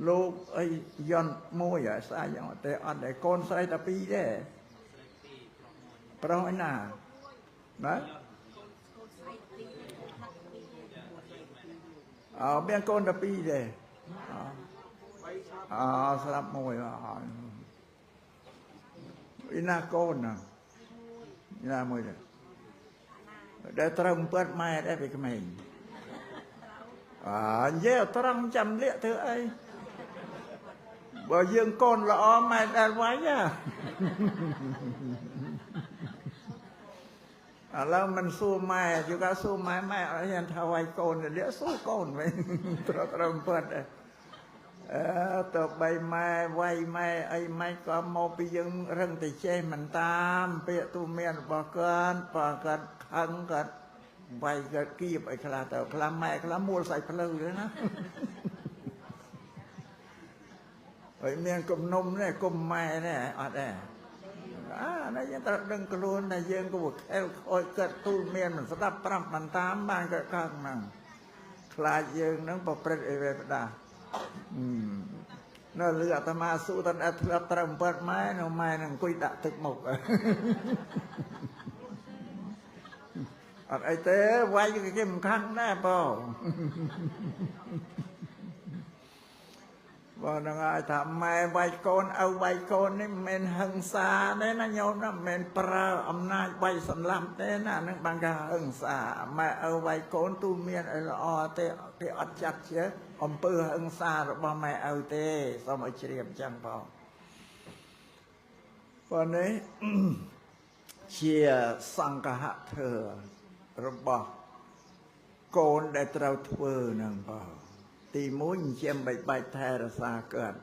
S1: លោកអីយន់មួយហើយស្អែកយ៉ាងតែអត់តែកូនស្រីតែពីរទេប្រុសឯណាណាអើមានកូនតែពីរទេអើស្រាប់មួយហើយឯណាកូនណាណាមួយទេដែលត្រូវអំពើម៉ែដែរពីក្មេងអើនិយាយត្រង់ចាំលាកធ្វើអីបើយើងកូនល្អម៉ែដែលវាយឥឡូវមិនសួរម៉ែយូកាសួរម៉ែម៉ែអត់ហ៊ានថាវាយកូនលាកសួរកូនវិញត្រូវអំពើដែរអើទៅបីម៉ែវាយម៉ែអីម៉ែក៏មកពីយើងរឹងតែចេះមិនតាមពាក្យទូមានរបស់គាត់បើគាត់ខឹងគាត់វាយគាត់គៀបអីខ្លះទៅខ្លះម៉ែខ្លះមួលសាច់ផ្លូវទេណាហើយមានគំនុំនេះគុំម៉ែនេះអត់ទេអានេះយើងត្រូវដឹងខ្លួនថាយើងក៏ខែលខូចគាត់ទូមានមិនស្ដាប់ប្រាប់មិនតាមបានគាត់ខឹងហ្នឹងខ្លាចយើងហ្នឹងប្រព្រឹត្តអីវេផ្ដាស់នៅលើអាត្មាស៊ូតតែធ្លាប់ត្រូវអំពើម៉ែនៅម៉ែនឹងអង្គុយដាក់ទឹកមុខអត់អីទេវាយគេមិនខឹងដែរបងបងហ្នឹងហើយថាម៉ែវាយកូនឪវាយកូននេះមិនមែនហិង្សាទេណាញោមណាមិនមែនប្រើអំណាចវាយសម្លាប់ទេណាហ្នឹងបានគេហិង្សាម៉ែឪវាយកូនទូមានអីល្អទេគេអត់ចាត់ជាអំពើហិង្សារបស់ម៉ែឪទេសូមឲ្យជ្រាបចឹងបងប៉ុន្នេះជាសង្ឃហធម៌របស់កូនដែលត្រូវធ្វើហ្នឹងបងទី1ជាបីបាច់ថែរក្សាគាត់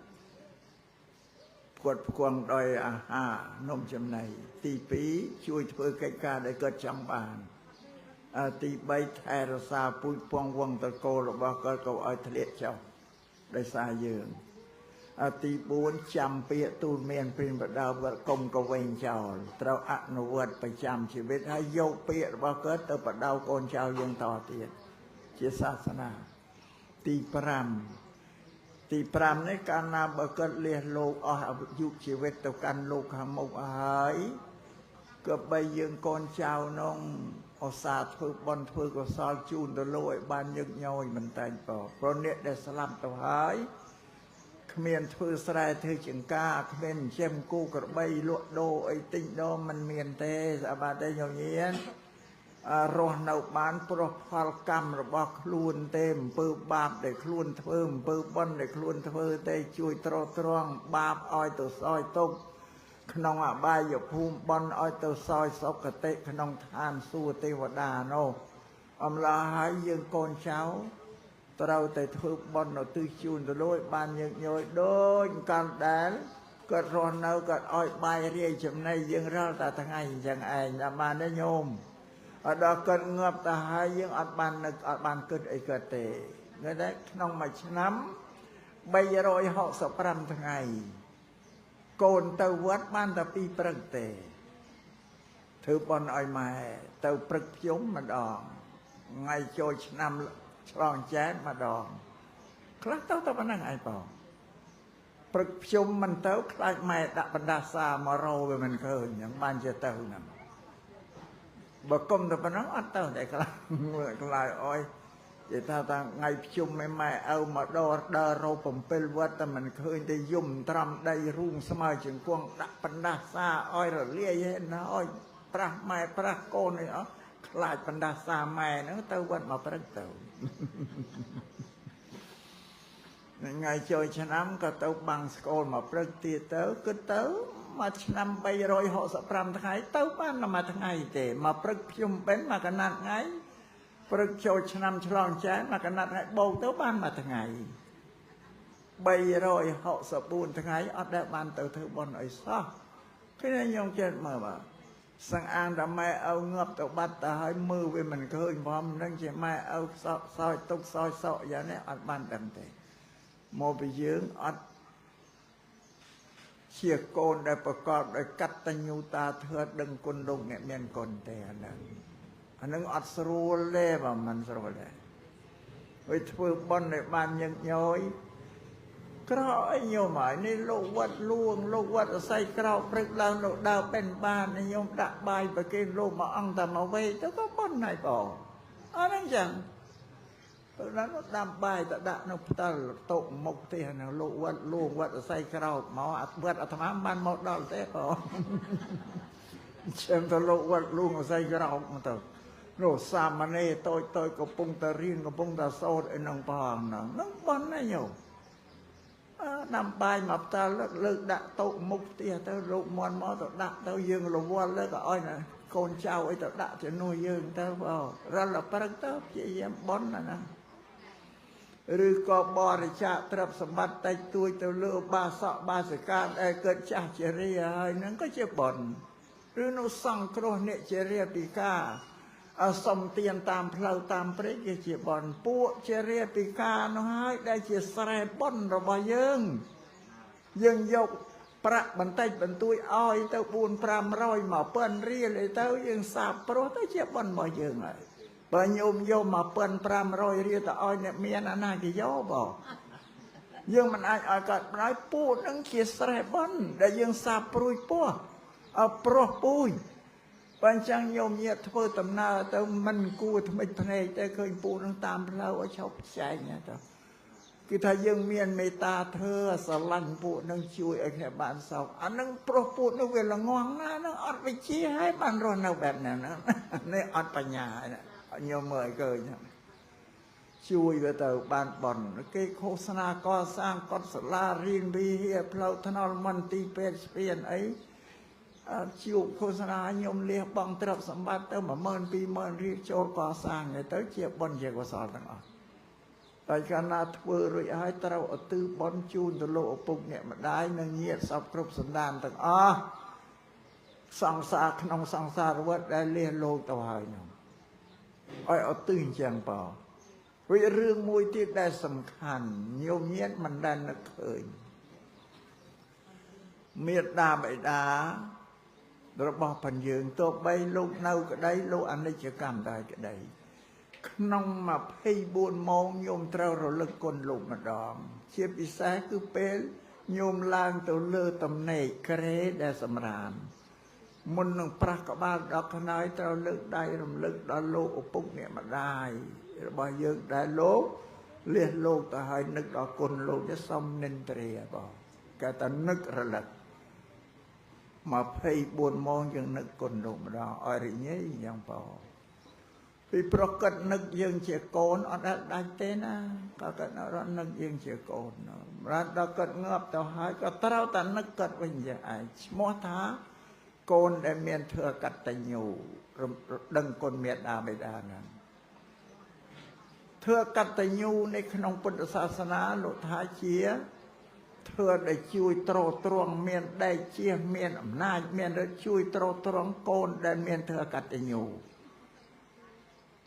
S1: គាត់ផ្គង់ដោយអាហារនំចំណីទី2ជួយធ្វើកិច្ចការដែលគាត់ចង់បានទី3ថែរក្សាពូជពងវងត្រកូលរបស់គាត់ក៏ឲ្យធ្លាក់ចុះដោយសារយើងទី4ចាំពាក្យទូលមានព្រានបដៅគាត់កុំក៏វែងចោលត្រូវអនុវត្តប្រចាំជីវិតហើយយកពាក្យរបស់គាត់ទៅបដៅកូនចៅយើងតទៀតជាសាសនាទី5ទី5នេះកាលណាបើគាត់លះលោកអស់អាយុជីវិតទៅកាន់លោកខាងមុខហើយក៏បីយើងកូនចៅនងឧស្សាហ៍ធ្វើបុណ្យធ្វើកុសលជូនទៅលោកឲ្យបានញឹកញយមិនតែងព្រោះអ្នកដែលស្លាប់ទៅហើយ គ្មានធ្វើស្រែធ្វើចង្ការគ្មានចិញ្ចឹមគោក្របីលក់ដូរអីទិញដូរមិនមានទេស្អាតទេញោមញាតរស់នៅបានព្រោះផលកម្មរបស់ខ្លួនទេអំពើបាបដែលខ្លួនធ្វើអំពើបុណ្យដែលខ្លួនធ្វើទេជួយទ្រទ្រង់បាបឲ្យទៅសោយទុក្ខក្នុងអបាយភូមិបុណ្យឲ្យទៅសោយសុគតិក្នុងឋានសួគ៌ទេវតានោះអំឡោះហើយយើងកូនចៅត្រូវតែធ្វើបុណ្យឧទ្ទិសជូនទៅលោកបានញឹកញយដូចកាលដែលគាត់រស់នៅគាត់ឲ្យបាយរាយចំណីយើងរាល់តែថ្ងៃអញ្ចឹងឯងដល់បានទេញោមអត់ដល់គាត់ងាប់ទៅហើយយើងអត់បាននឹកអត់បានគិតអីគាត់ទេនៅតែក្នុងមួយឆ្នាំ365ថ្ងៃកូនទៅវត្តបានតែ2ព្រឹកទេធ្វើបុណ្យឲ្យម៉ែទៅព្រឹកភ្ជុំម្ដងថ្ងៃចូលឆ្នាំឆ្លងចែកម្ដងខ្លះទៅតែប៉ុណ្ណឹងឯងបងព្រឹកភ្ជុំមិនទៅខ្លាចម៉ែដាក់បណ្ដាសាមករោវាមិនឃើញអញ្ចឹងបានជាទៅហ្នឹងបើគុំតែប៉ុណ្ណឹងអត់ទៅតែខ្លាចខ្លាចអើយគេថាតាថ្ងៃភ្ជុំឯម៉ែឪមកដល់ដើររោ7វត្តតែមិនឃើញទេយំត្រំដីរូងស្មើជង្គង់ដាក់បណ្ដាសាឲ្យរលាយឯណាឲ្យប្រាស់ម៉ែប្រាស់កូននេះអស់ខ្លាចបណ្ដាសាម៉ែហ្នឹងទៅវត្តមកព្រឹកទៅថ្ងៃចូលឆ្នាំក៏ទៅបាំងស្កូលមកព្រឹកទៀតទៅគិតទៅមួយឆ្នាំ365ថ្ងៃទៅបានតែមួយថ្ងៃទេមកព្រឹកភ្ជុំបិណ្ឌមួយកណាត់ថ្ងៃព្រឹកចូលឆ្នាំឆ្លងចែមួយកណាត់ថ្ងៃបូកទៅបានមួយថ្ងៃ364ថ្ងៃអត់ដែលបានទៅធ្វើបុណ្យអីសោះឃើញខ្ញុំចិត្តមើលបាទសង្អានតែម៉ែឪងាប់ទៅបាត់ទៅហើយមើលវាមិនឃើញផងនឹងជាម៉ែឪសោកសោយទុកសោយសក់យ៉ាងនេះអត់បានដឹងទេមកពីយើងអត់ជាកូនដែលប្រកបដោយកតញ្ញូតាធម៌ដឹងគុណលោកអ្នកមានគុណទេអាហ្នឹងអត់ស្រួលទេបើមិនស្រួលទេហើយធ្វើបុណ្យឲ្យបានញឹកញយក្រអីញោមហើយនេះលោកវត្តលួងលោកវត្តអស័យក្រោកព្រឹកឡើងលោកដើរបែនបានញោមដាក់បាយប្រគេនលោកមួយអង្គតែមកវេទៅក៏បុណ្យហើយបងអត់ហ្នឹងចឹងព្រោះนั้นដាំបាយទៅដាក់នៅផ្ទល់តុមុខផ្ទះហ្នឹងលោកវត្តលួងវត្តអស័យក្រោកមកអត់វត្តអាត្មាបានមកដល់ទេបងចឹងទៅលោកវត្តលួងអស័យក្រោកមកទៅនោះសាមណេរតូចតូចកំពុងតែរៀនកំពុងតែសូត្រអីហ្នឹងផងហ្នឹងបុណ្យណាញោមដាំបាយមកផ្ទល់លើកដាក់តុមុខផ្ទះទៅលោកមន់មកទៅដាក់ទៅយើងរវល់ទៅក៏ឲ្យណាកូនចៅអីទៅដាក់ជំនួសយើងទៅបងរាល់ព្រឹកទៅព្យាយាមបុណ្យណាណាឬក៏បរិច្ចាគទ្រព្យសម្បត្តិតិចតួចទៅលើបាសកបាសិកាដែលកើតចាស់ជរាហើយហ្នឹងក៏ជាបុណ្យឬនោះសង្គ្រោះអ្នកជរាពិការសុំទានតាមផ្លូវតាមព្រៃគេជាបុណ្យពួកជារាពិការនោះហើយដែលជាស្រែបុណ្យរបស់យើងយើងយកប្រាក់បន្តិចបន្តួចឲ្យទៅ4 500 1000រៀលអីទៅយើងសាបព្រោះទៅជាបុណ្យរបស់យើងហើយបើញោមយក1500រៀលទៅឲ្យអ្នកមានអាណាគេយកបងយើងមិនអាចឲ្យគាត់ប្រយពួកនឹងជាស្រែបុណ្យដែលយើងសាបព្រួយពោះឲ្យព្រោះពូជបើអញ្ចឹងញោមញាតធ្វើដំណើរទៅមិនគួរថ្មិចភ្នែកតែឃើញពូនឹងតាមផ្លូវឲ្យឈប់ចែងទៅគឺថាយើងមានមេត្តាធ្វើស្រឡាញ់ពួកនឹងជួយឲ្យគ្នាបានសោកអានឹងប្រុសពួកនោះវាល្ងងណាស់នឹងអត់វិជាហើយបានរស់នៅបែបហ្នឹងនេះអត់បញ្ញាញោមមើលឲ្យឃើញជួយវាទៅបានបុណ្យគេឃោសនាកសាងកុដិសាលារៀនវិហារផ្លូវថ្នល់មន្ទីរពេទ្យស្ពានអីជួបឃោសនាញោមលះបង់ទ្រព្យសម្បត្តិទៅ10000 20000រៀលចូលកសាងទៅជាបុណ្យជាកុសលទាំងអស់តែកាលណាធ្វើរួចហើយត្រូវឧទ្ទិសបុណ្យជូនទៅលោកឪពុកអ្នកម្ដាយនិងញាតិសពគ្រប់សន្តានទាំងអស់សង្សារក្នុងសង្សារវដ្តដែលលះលោកទៅហើយនោះឲ្យឧទ្ទិសអញ្ចឹងបងវារឿងមួយទៀតដែលសំខាន់ញោមញាតិមិនដែលនឹកឃើញមេដាបិតារបស់បញ្យើងទោះបីលោកនៅក្តីលោកអនិច្ចកម្មដែរក្តីក្នុង24ម៉ោងញោមត្រូវរលឹកគុណលោកម្ដងជាពិសេសគឺពេលញោមឡើងទៅលើតំណែកក្រេដែលសម្រានមុននឹងប្រះក្បាលដល់ខ្នើយត្រូវលើកដៃរំលឹកដល់លោកឪពុកអ្នកម្ដាយរបស់យើងដែលលោក លះលោកទៅហើយនឹកដល់គុណលោកទៅសំនិន្ទ្រាបងគេតែនឹករលឹក24ម៉ោងយើងនឹកគុណលោកម្ដងឲ្យរញ៉ៃយ៉ាងបងពីព្រោះគាត់នឹកយើងជាកូនអត់ដែលដាច់ទេណាក៏គាត់រត់នឹកយើងជាកូនរត់ដល់គាត់ងាប់ទៅហើយក៏ត្រូវតែនឹកគាត់វិញយ៉ាងឯងឈ្មោះថាកូនដែលមានធ្វើកតញ្ញូដឹងគុណមេដាបិតាហ្នឹងធ្វើកតញ្ញូនៅក្នុងពុទ្ធសាសនាលោកថាជាធ្វើដែលជួយទ្រទ្រង់មានដែកជាមានអំណាចមានឬជួយទ្រទ្រង់កូនដែលមានធ្វើកតញ្ញូ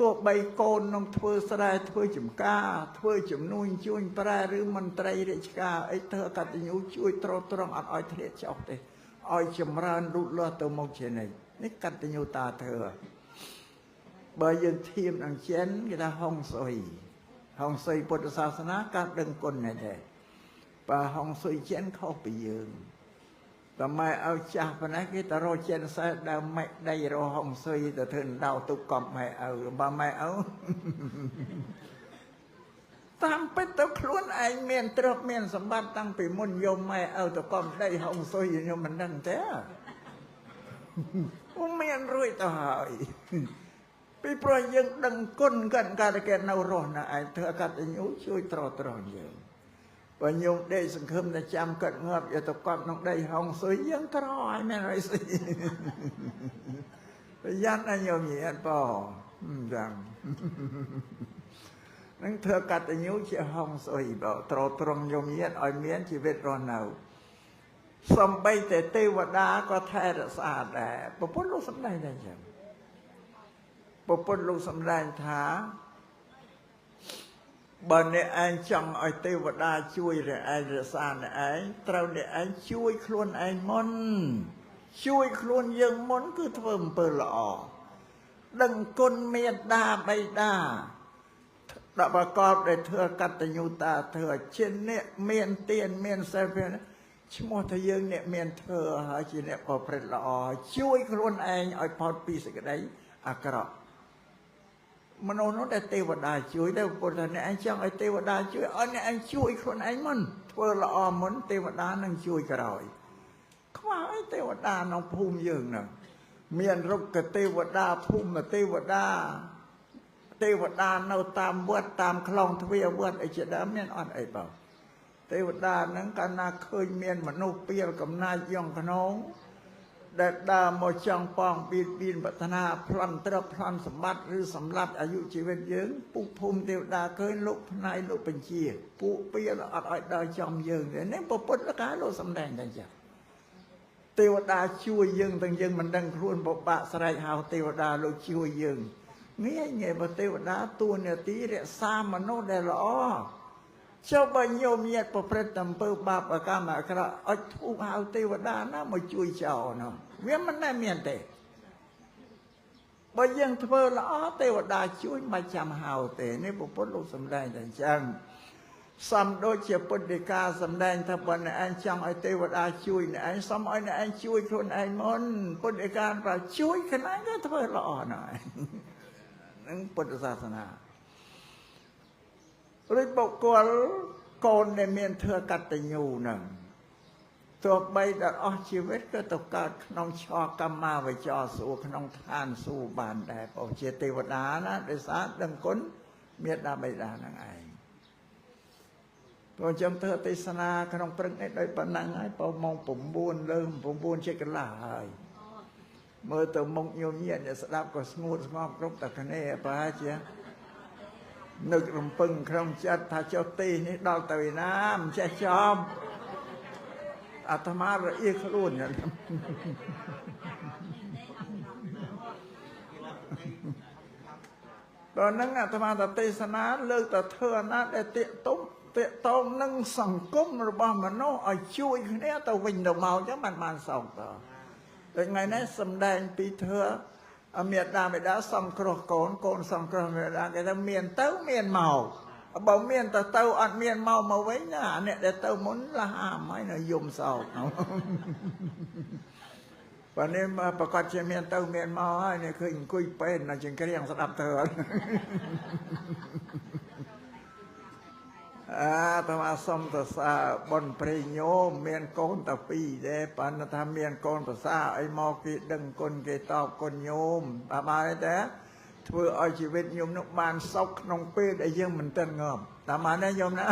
S1: ទោះបីកូននឹងធ្វើស្រែធ្វើចំការធ្វើជំនួញជួញប្រែឬមន្ត្រីរាជការអីធ្វើកតញ្ញូជួយទ្រទ្រង់អត់ឲ្យធ្លាក់ចុះទេឲ្យចម្រើនលូតលាស់ទៅមុខជានិច្ចនេះកតញ្ញូតាធ្វើបើយើងធៀបនឹងចិនគេថាហុងស៊ុយហុងស៊ុយពុទ្ធសាសនាការដឹងគុណនេះទេបើហុងស៊ុយចិនខុសពីយើងតែម៉ែឲ្យចាស់ប៉ុណ្ណេះគេទៅរកចិនសែដើមម៉ែដីរកហុងស៊ុយទៅធ្វើដៅទុកកំម៉ែឪបើម៉ែឪតាមពិតទៅខ្លួនឯងមានទ្រព្យមានសម្បត្តិតាំងពីមុនយកម៉ែឪទៅកំដីហុងស៊ុយខ្ញុំមិនដឹងទេមានរួចទៅហើយពីព្រោះយើងដឹងគុណគាត់កាលគេនៅរស់ណាឯងធ្វើកតញ្ញូជួយទ្រទ្រង់យើងបើញោមដេកសង្ឃឹមតែចាំគាត់ងាប់យកទៅកប់ក្នុងដីហុងស៊ុយយើងក្រឲ្យមែនអីស្អីប្រយ័ត្នណាញោមញាតបងចឹងនឹងធ្វើកតញ្ញូជាហុងស៊ុយបើទ្រទ្រង់ញោមញាតឲ្យមានជីវិតរស់នៅសំបីតែទេវតាក៏ថែរក្សាដែរព្រះពុទ្ធលោកសម្ដែងដែរចឹងព្រះពុទ្ធលោកសម្ដែងថាបើអ្នកឯងចង់ឲ្យទេវតាជួយអ្នកឯងរក្សាអ្នកឯងត្រូវអ្នកឯងជួយខ្លួនឯងមុនជួយខ្លួនយើងមុនគឺធ្វើអំពើល្អដឹងគុណមេដាបិតាដល់ប្រកបដែលធ្វើកតញ្ញូតាធ្វើជាអ្នកមានទានមានសិលឈ្មោះថាយើងអ្នកមានធ្វើហើយជាអ្នកប្រព្រឹត្តល្អជួយខ្លួនឯងឲ្យផុតពីសេចក្តីអាក្រក់មនុស្សនោះដែលទេវតាជួយតែពុទ្ធថាអ្នកឯងចង់ឲ្យទេវតាជួយឲ្យអ្នកឯងជួយខ្លួនឯងមុនធ្វើល្អមុនទេវតានឹងជួយក្រោយខ្វះអីទេវតាក្នុងភូមិយើងហ្នឹងមានរុក្ខទេវតាភូមិទេវតាទេវតានៅតាមវត្តតាមខ្លងទ្វារវត្តអីជាដើមមានអត់អីបងទេវតាហ្នឹងកាលណាឃើញមានមនុស្សពីលកំណាចយ៉ងខ្នងដែលដើរមកចង់ប៉ងបៀតបៀនប្រាថ្នាប្លន់ទ្រព្យប្លន់សម្បត្តិឬសម្លាប់អាយុជីវិតយើងពុកភូមិទេវតាឃើញលោកផ្នែកលោកបញ្ជាពួកពីលអត់ឲ្យដើរចំយើងទេនេះពុទ្ធកាលលោកសំដែងតែចឹងទេវតាជួយយើងទាំងយើងមិនដឹងខ្លួនបបាក់ស្រែកហៅទេវតាលោកជួយយើងងាយងាយបើទេវតាតួនាទីរក្សាមនុស្សដែលល្អចុះបើញោមញាតប្រព្រឹត្តអំពើបាបកម្មអាក្រក់អុចធូបហៅទេវតាណាមកជួយចោលនោះវាមិនដែលមានទេបើយើងធ្វើល្អទេវតាជួយមិនចាំហៅទេនេះពុទ្ធលោកសម្ដែងតែអញ្ចឹងសំដូចជាពុទ្ធដីកាសម្ដែងថាបើអ្នកឯងចង់ឲ្យទេវតាជួយអ្នកឯងសូមឲ្យអ្នកឯងជួយខ្លួនឯងមុនពុទ្ធដីកាប្រាប់ជួយខ្លួនឯងក៏ធ្វើល្អណាស់នឹងពុទ្ធសាសនាឬបុគ្គលកូនដែលមានធ្វើកតញ្ញូនឹងទោះបីដល់អស់ជីវិតក៏ទៅកើតក្នុងឆកម្មាវចរសួគ៌ក្នុងឋានសួគ៌បានដែរព្រោះជាទេវតាណាដោយសារដឹងគុណមេត្តាបិតានឹងឯងព្រោះចឹងធ្វើទេសនាក្នុងព្រឹកនេះដោយប៉ុណ្ណឹងហើយបើម៉ោង9លើ9ជាកន្លះហើយមើលទៅមុខញោមញាតអ្នកស្ដាប់ក៏ស្ងួតស្ងប់គ្រប់តែគ្នាប្រហែលជានឹករំពឹងក្នុងចិត្តថាចុះទេនេះដល់ទៅឯណាមិនចេះចំអាត្មារអៀខ្លួនដល់ហ្នឹងអាត្មាតទេសនាលើកតែធ្វើអាណាដែលតាកទុំតាកតងនឹងសង្គមរបស់មនុស្សឲ្យជួយគ្នាទៅវិញទៅមកអញ្ចឹងបានសោកតដូចថ្ងៃនេះសំដែងពីធ្វើមេដាបិតាសង្គ្រោះកូនកូនសង្គ្រោះមេដាគេថាមានទៅមានមកបើមានទៅទៅអត់មានមកមកវិញណាអ្នកដែលទៅមុនលះហាមហើយនៅយំសោកបើនេះប្រកាសជាមានទៅមានមកហើយនេះឃើញអង្គុយពេននៅចង្ក្រាងស្ដាប់ទៅ អាតមាសុំតសាបុនព្រេញោមមានកូនតែពីរទេ ប៉ុន្តែថាមានកូនប្រសាអីមក គេដឹងគុណ គេតបគុណញោម បាទ ទេ ធ្វើឲ្យជីវិតញោមនោះបានសុខក្នុងពេលដែលយើងមិនទាន់ងាប់ តាមបានទេញោមណា?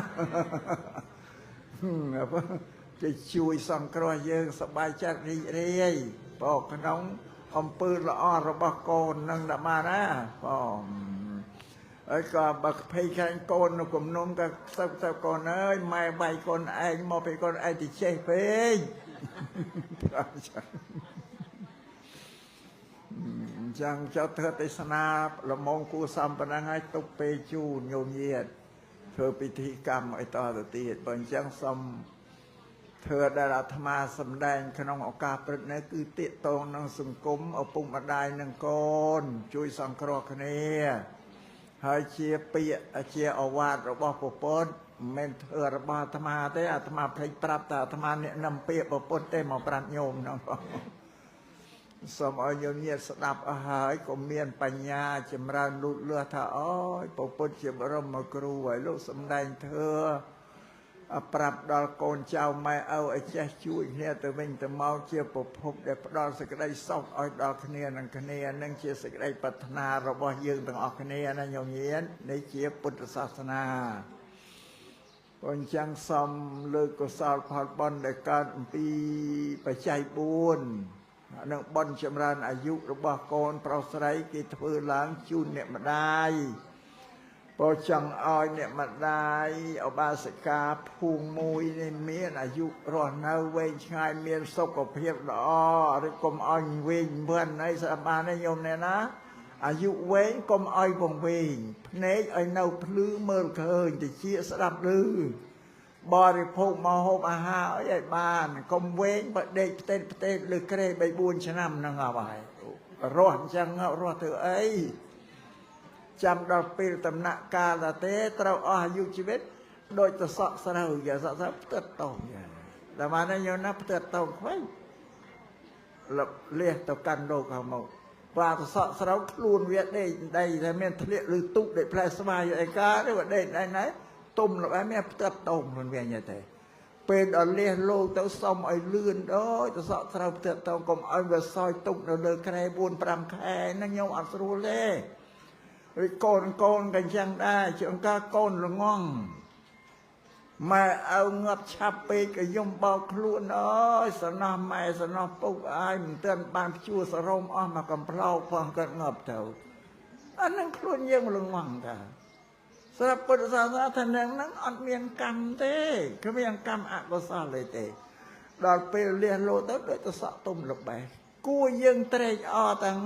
S1: គេជួយសង្គ្រោះយើងសប្បាយចិត្តរីករាយ បើក្នុងអំពើល្អរបស់កូននឹង តាមបានណាបង? ហើយក៏បើភ័យខ្លាញ់កូននៅគំនុំ ក៏ខ្សឹបទៅ កូនអើយ ម៉ែវាយកូនឯងមកពីកូនឯងទៅចេះពេក អញ្ចឹងចុះធ្វើទេសនាលមងគួសំប៉ុណ្ណឹងហើយ ទុកពេលជូនញោមញាតធ្វើពិធីកម្មអីតទៅទៀត។ បើអញ្ចឹង សូមធ្វើដែលអាត្មាសម្ដែងក្នុងឱកាសព្រឹកនេះ គឺទាកតងនឹងសង្គម ឪពុកម្ដាយនិងកូនជួយសង្គ្រោះគ្នា ហើយជាពាក្យជាអវាទរបស់ពុទ្ធ មិនមែនធ្វើរបស់អាត្មាទេ។ អាត្មាភ្លេចប្រាប់តែអាត្មាអ្នកនំពាក្យពុទ្ធទេ មកប្រាប់ញោមហ្នឹង សូមឲ្យញោមញាតស្ដាប់អស់ហើយ ក៏មានបញ្ញាចម្រើនលូតលាស់ ថាអូយ ពុទ្ធជាបរមគ្រូ ហើយលោកសំដែងធ្វើប្រាប់ដល់កូនចៅម៉ែឪឲ្យចេះជួយគ្នាទៅវិញទៅមក ជាប្រភពដែលផ្ដល់សេចក្តីសុខឲ្យដល់គ្នានឹងគ្នា នឹងជាសេចក្តីប្រាថ្នារបស់យើងទាំងអស់គ្នាណាញោមញាត នេះជាពុទ្ធសាសនា។ ព្រោះអញ្ចឹង សូមលើកកុសលផលបុណ្យដែលកើតអំពីបច្ច័យ4 និងបុណ្យចម្រើនអាយុរបស់កូនប្រុសស្រី គេធ្វើឡើងជូនអ្នកម្ដាយ ព្រោះចង់ឲ្យអ្នកម្ដាយឧបាសិកាភួងមួយនេះមានអាយុរស់នៅវែងឆ្ងាយ មានសុខភាពល្អ ឬកុំឲ្យវែងវិនអីស្អាតបានទេញោមអ្នកណា អាយុវែងកុំឲ្យវង្វេង ភ្នែកឲ្យនៅភ្លឺមើលឃើញ តិចស្ដាប់ឮ បរិភោគមកហូបអាហារអីឲ្យបាន កុំវែងបើដេកផ្ទេតផ្ទេតលើក្រេ3 4ឆ្នាំហ្នឹងហើយ រស់អញ្ចឹងរស់ធ្វើអី? ចាំដល់ពេលតំណាក់កាលទេ ត្រូវអស់អាយុជីវិតដូចទៅសក់ស្រូវ យ៉ាសក់ស្រូវផ្ទាត់តោង តែបានញោមណា ផ្ទាត់តោងខ្វែងលលះទៅកាន់លោកខាងមក បាទ សក់ស្រូវខ្លួនវាដេកដី តែមានធ្លាក់ឬទុកដេកផ្លែស្វាយអីកាទេ វាដេកណែណែទុំលបែមានផ្ទាត់តោងខ្លួនវាញ៉ទេ ពេលដល់លះលោកទៅ សុំឲ្យលឿនដូចទៅសក់ស្រូវផ្ទាត់តោង កុំឲ្យវាសោយទុកនៅលើក្រែ4 5ខែហ្នឹងញោម អត់ស្រួលទេ។ ឬកូនកូនក៏អញ្ចឹងដែរ ជាអង្គការកូនល្ងង ម៉ែឪងាប់ឆាប់ពេក ក៏យំបោកខ្លួន អើយ សំណោះម៉ែសំណោះពុកអាយ មិនទាន់បានព្យួរសរោមអស់មកកំប្លោកផង គាត់ងាប់ទៅ អានឹងខ្លួនយើងល្ងងតា។ ស្រាប់ពុទ្ធសាសនាថានឹងហ្នឹងអត់មានកម្មទេ គ្មានកម្មអកុសលទេ ទេដល់ពេលលះលោទៅដូចទៅសក់ទុំលបេះ គួរយើងត្រេកអរទាំង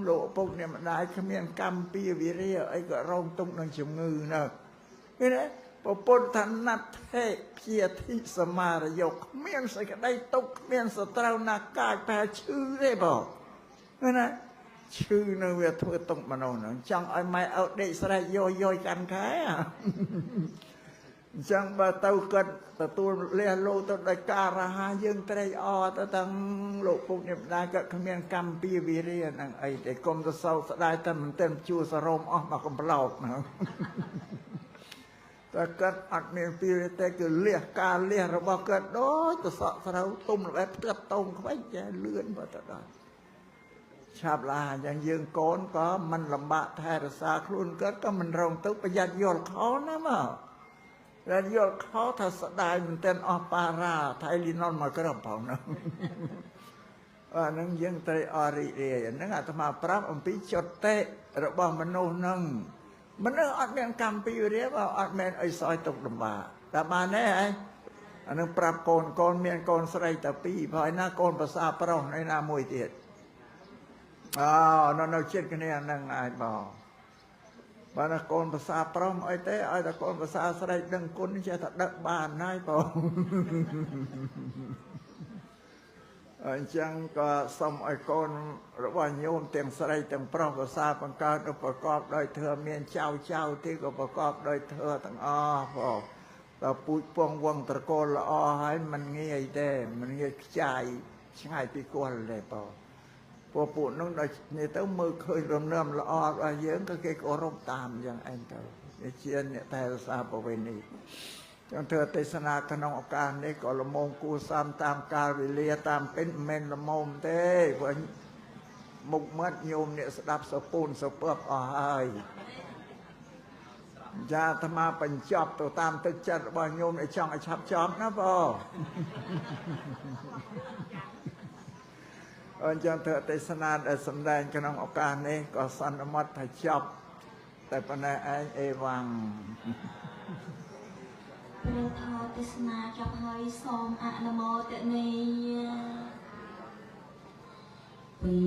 S1: លោកឪពុកអ្នកម្ដាយគ្មានកម្មពីវិរិយអីក៏រងទុកនឹងជំងឺនោះ ឃើញទេ? ពពុទ្ធណដ្ឋិព្យាធិសមារយោ គ្មានសេចក្តីទុក គ្មានសត្រូវណាកាចប្រែឈឺទេបង ឃើញណា? ឈឺនៅវាធ្វើទុកមនុស្សហ្នឹង ចង់ឲ្យម៉ែឪដេកស្រែកយោយយកាន់ខែ អញ្ចឹងបើទៅគាត់ទទួលលះលោកទៅដោយការរហា យើងត្រេកអរទៅទាំងលោកពុកអ្នកម្ដាយ គាត់គ្មានកម្មពីវិរិយនឹងអីទេ គុំទៅសោកស្ដាយតែមិនទាន់ជួសរោមអស់មកកំប្លោកហ្នឹង តែគាត់អត់មានពីទេ គឺលះការលះរបស់គាត់ដូចទៅសក់ស្រូវទុំល្បេះផ្ទាត់តោងខ្វែងចេះលឿនបើទៅដល់ឆាប់ឡា អញ្ចឹងយើងកូនក៏មិនលំបាកថែរក្សាខ្លួន គាត់ក៏មិនរងទៅ ប្រយ័ត្នយល់ខុសណា មកតែយល់ខុសថាស្ដាយមែនទែនអស់ប៉ារ៉ាថៃលីណុនមកក្រឹបផងហ្នឹង អាហ្នឹងយើងត្រូវអរិរាយហ្នឹង។ អាត្មាប្រាប់អំពីចតិរបស់មនុស្សហ្នឹង មនុស្សអត់មានកម្មពីវិរិយ អត់មានអីសោយទុកលំបាកតែបានទេហ៎ អានឹងប្រាប់កូនកូនមានកូនស្រីតែពីរ ព្រោះឯណាកូនប្រសាប្រុសឯណាមួយទៀត អូនៅចិត្តគ្នាហ្នឹងអាចបង បើណាកូនភាសាប្រុសអីទេ ឲ្យតែកូនភាសាស្រីដឹងគុណចេះតែដឹកបានហើយបង។ អញ្ចឹងក៏សូមឲ្យកូនរបស់ញោមទាំងស្រីទាំងប្រុស ភាសាបង្កើតទៅប្រកបដោយធម៌ មានចៅចៅទេក៏ប្រកបដោយធម៌ទាំងអស់បង ដល់ពូជពងវងត្រកូលល្អហើយ មិនងាយទេ មិនងាយខ្ចាយឆ្ងាយពីគល់ទេបង ពួកពួកនោះដល់នេះទៅមើលឃើញរំនឹមល្អរបស់យើង ក៏គេគោរពតាមយ៉ាងឯងទៅ។ ជាអ្នកថែរក្សាប្រវេណី។ ចឹងធ្វើទេសនាក្នុងឱកាសនេះក៏ល្មមគួសមតាមកាលវេលា តាមពិតមិនមែនល្មមទេ ព្រោះមុខមាត់ញោមអ្នកស្ដាប់សពូនសពើបអស់ហើយ។ ចា អាត្មាបញ្ចប់ទៅតាមទឹកចិត្តរបស់ញោម ឲ្យចង់ឲ្យឆាប់ចប់ណាបង។ អញ្ចឹងធ្វើទេសនាដែលសម្ដែងក្នុងឱកាសនេះក៏សន្មត់ថាចប់តែប៉ុណ្ណេះឯង អេវ៉ាំង។
S2: ព្រះធម៌ទេសនាចប់ហើយ សូមអនុមោទនាពី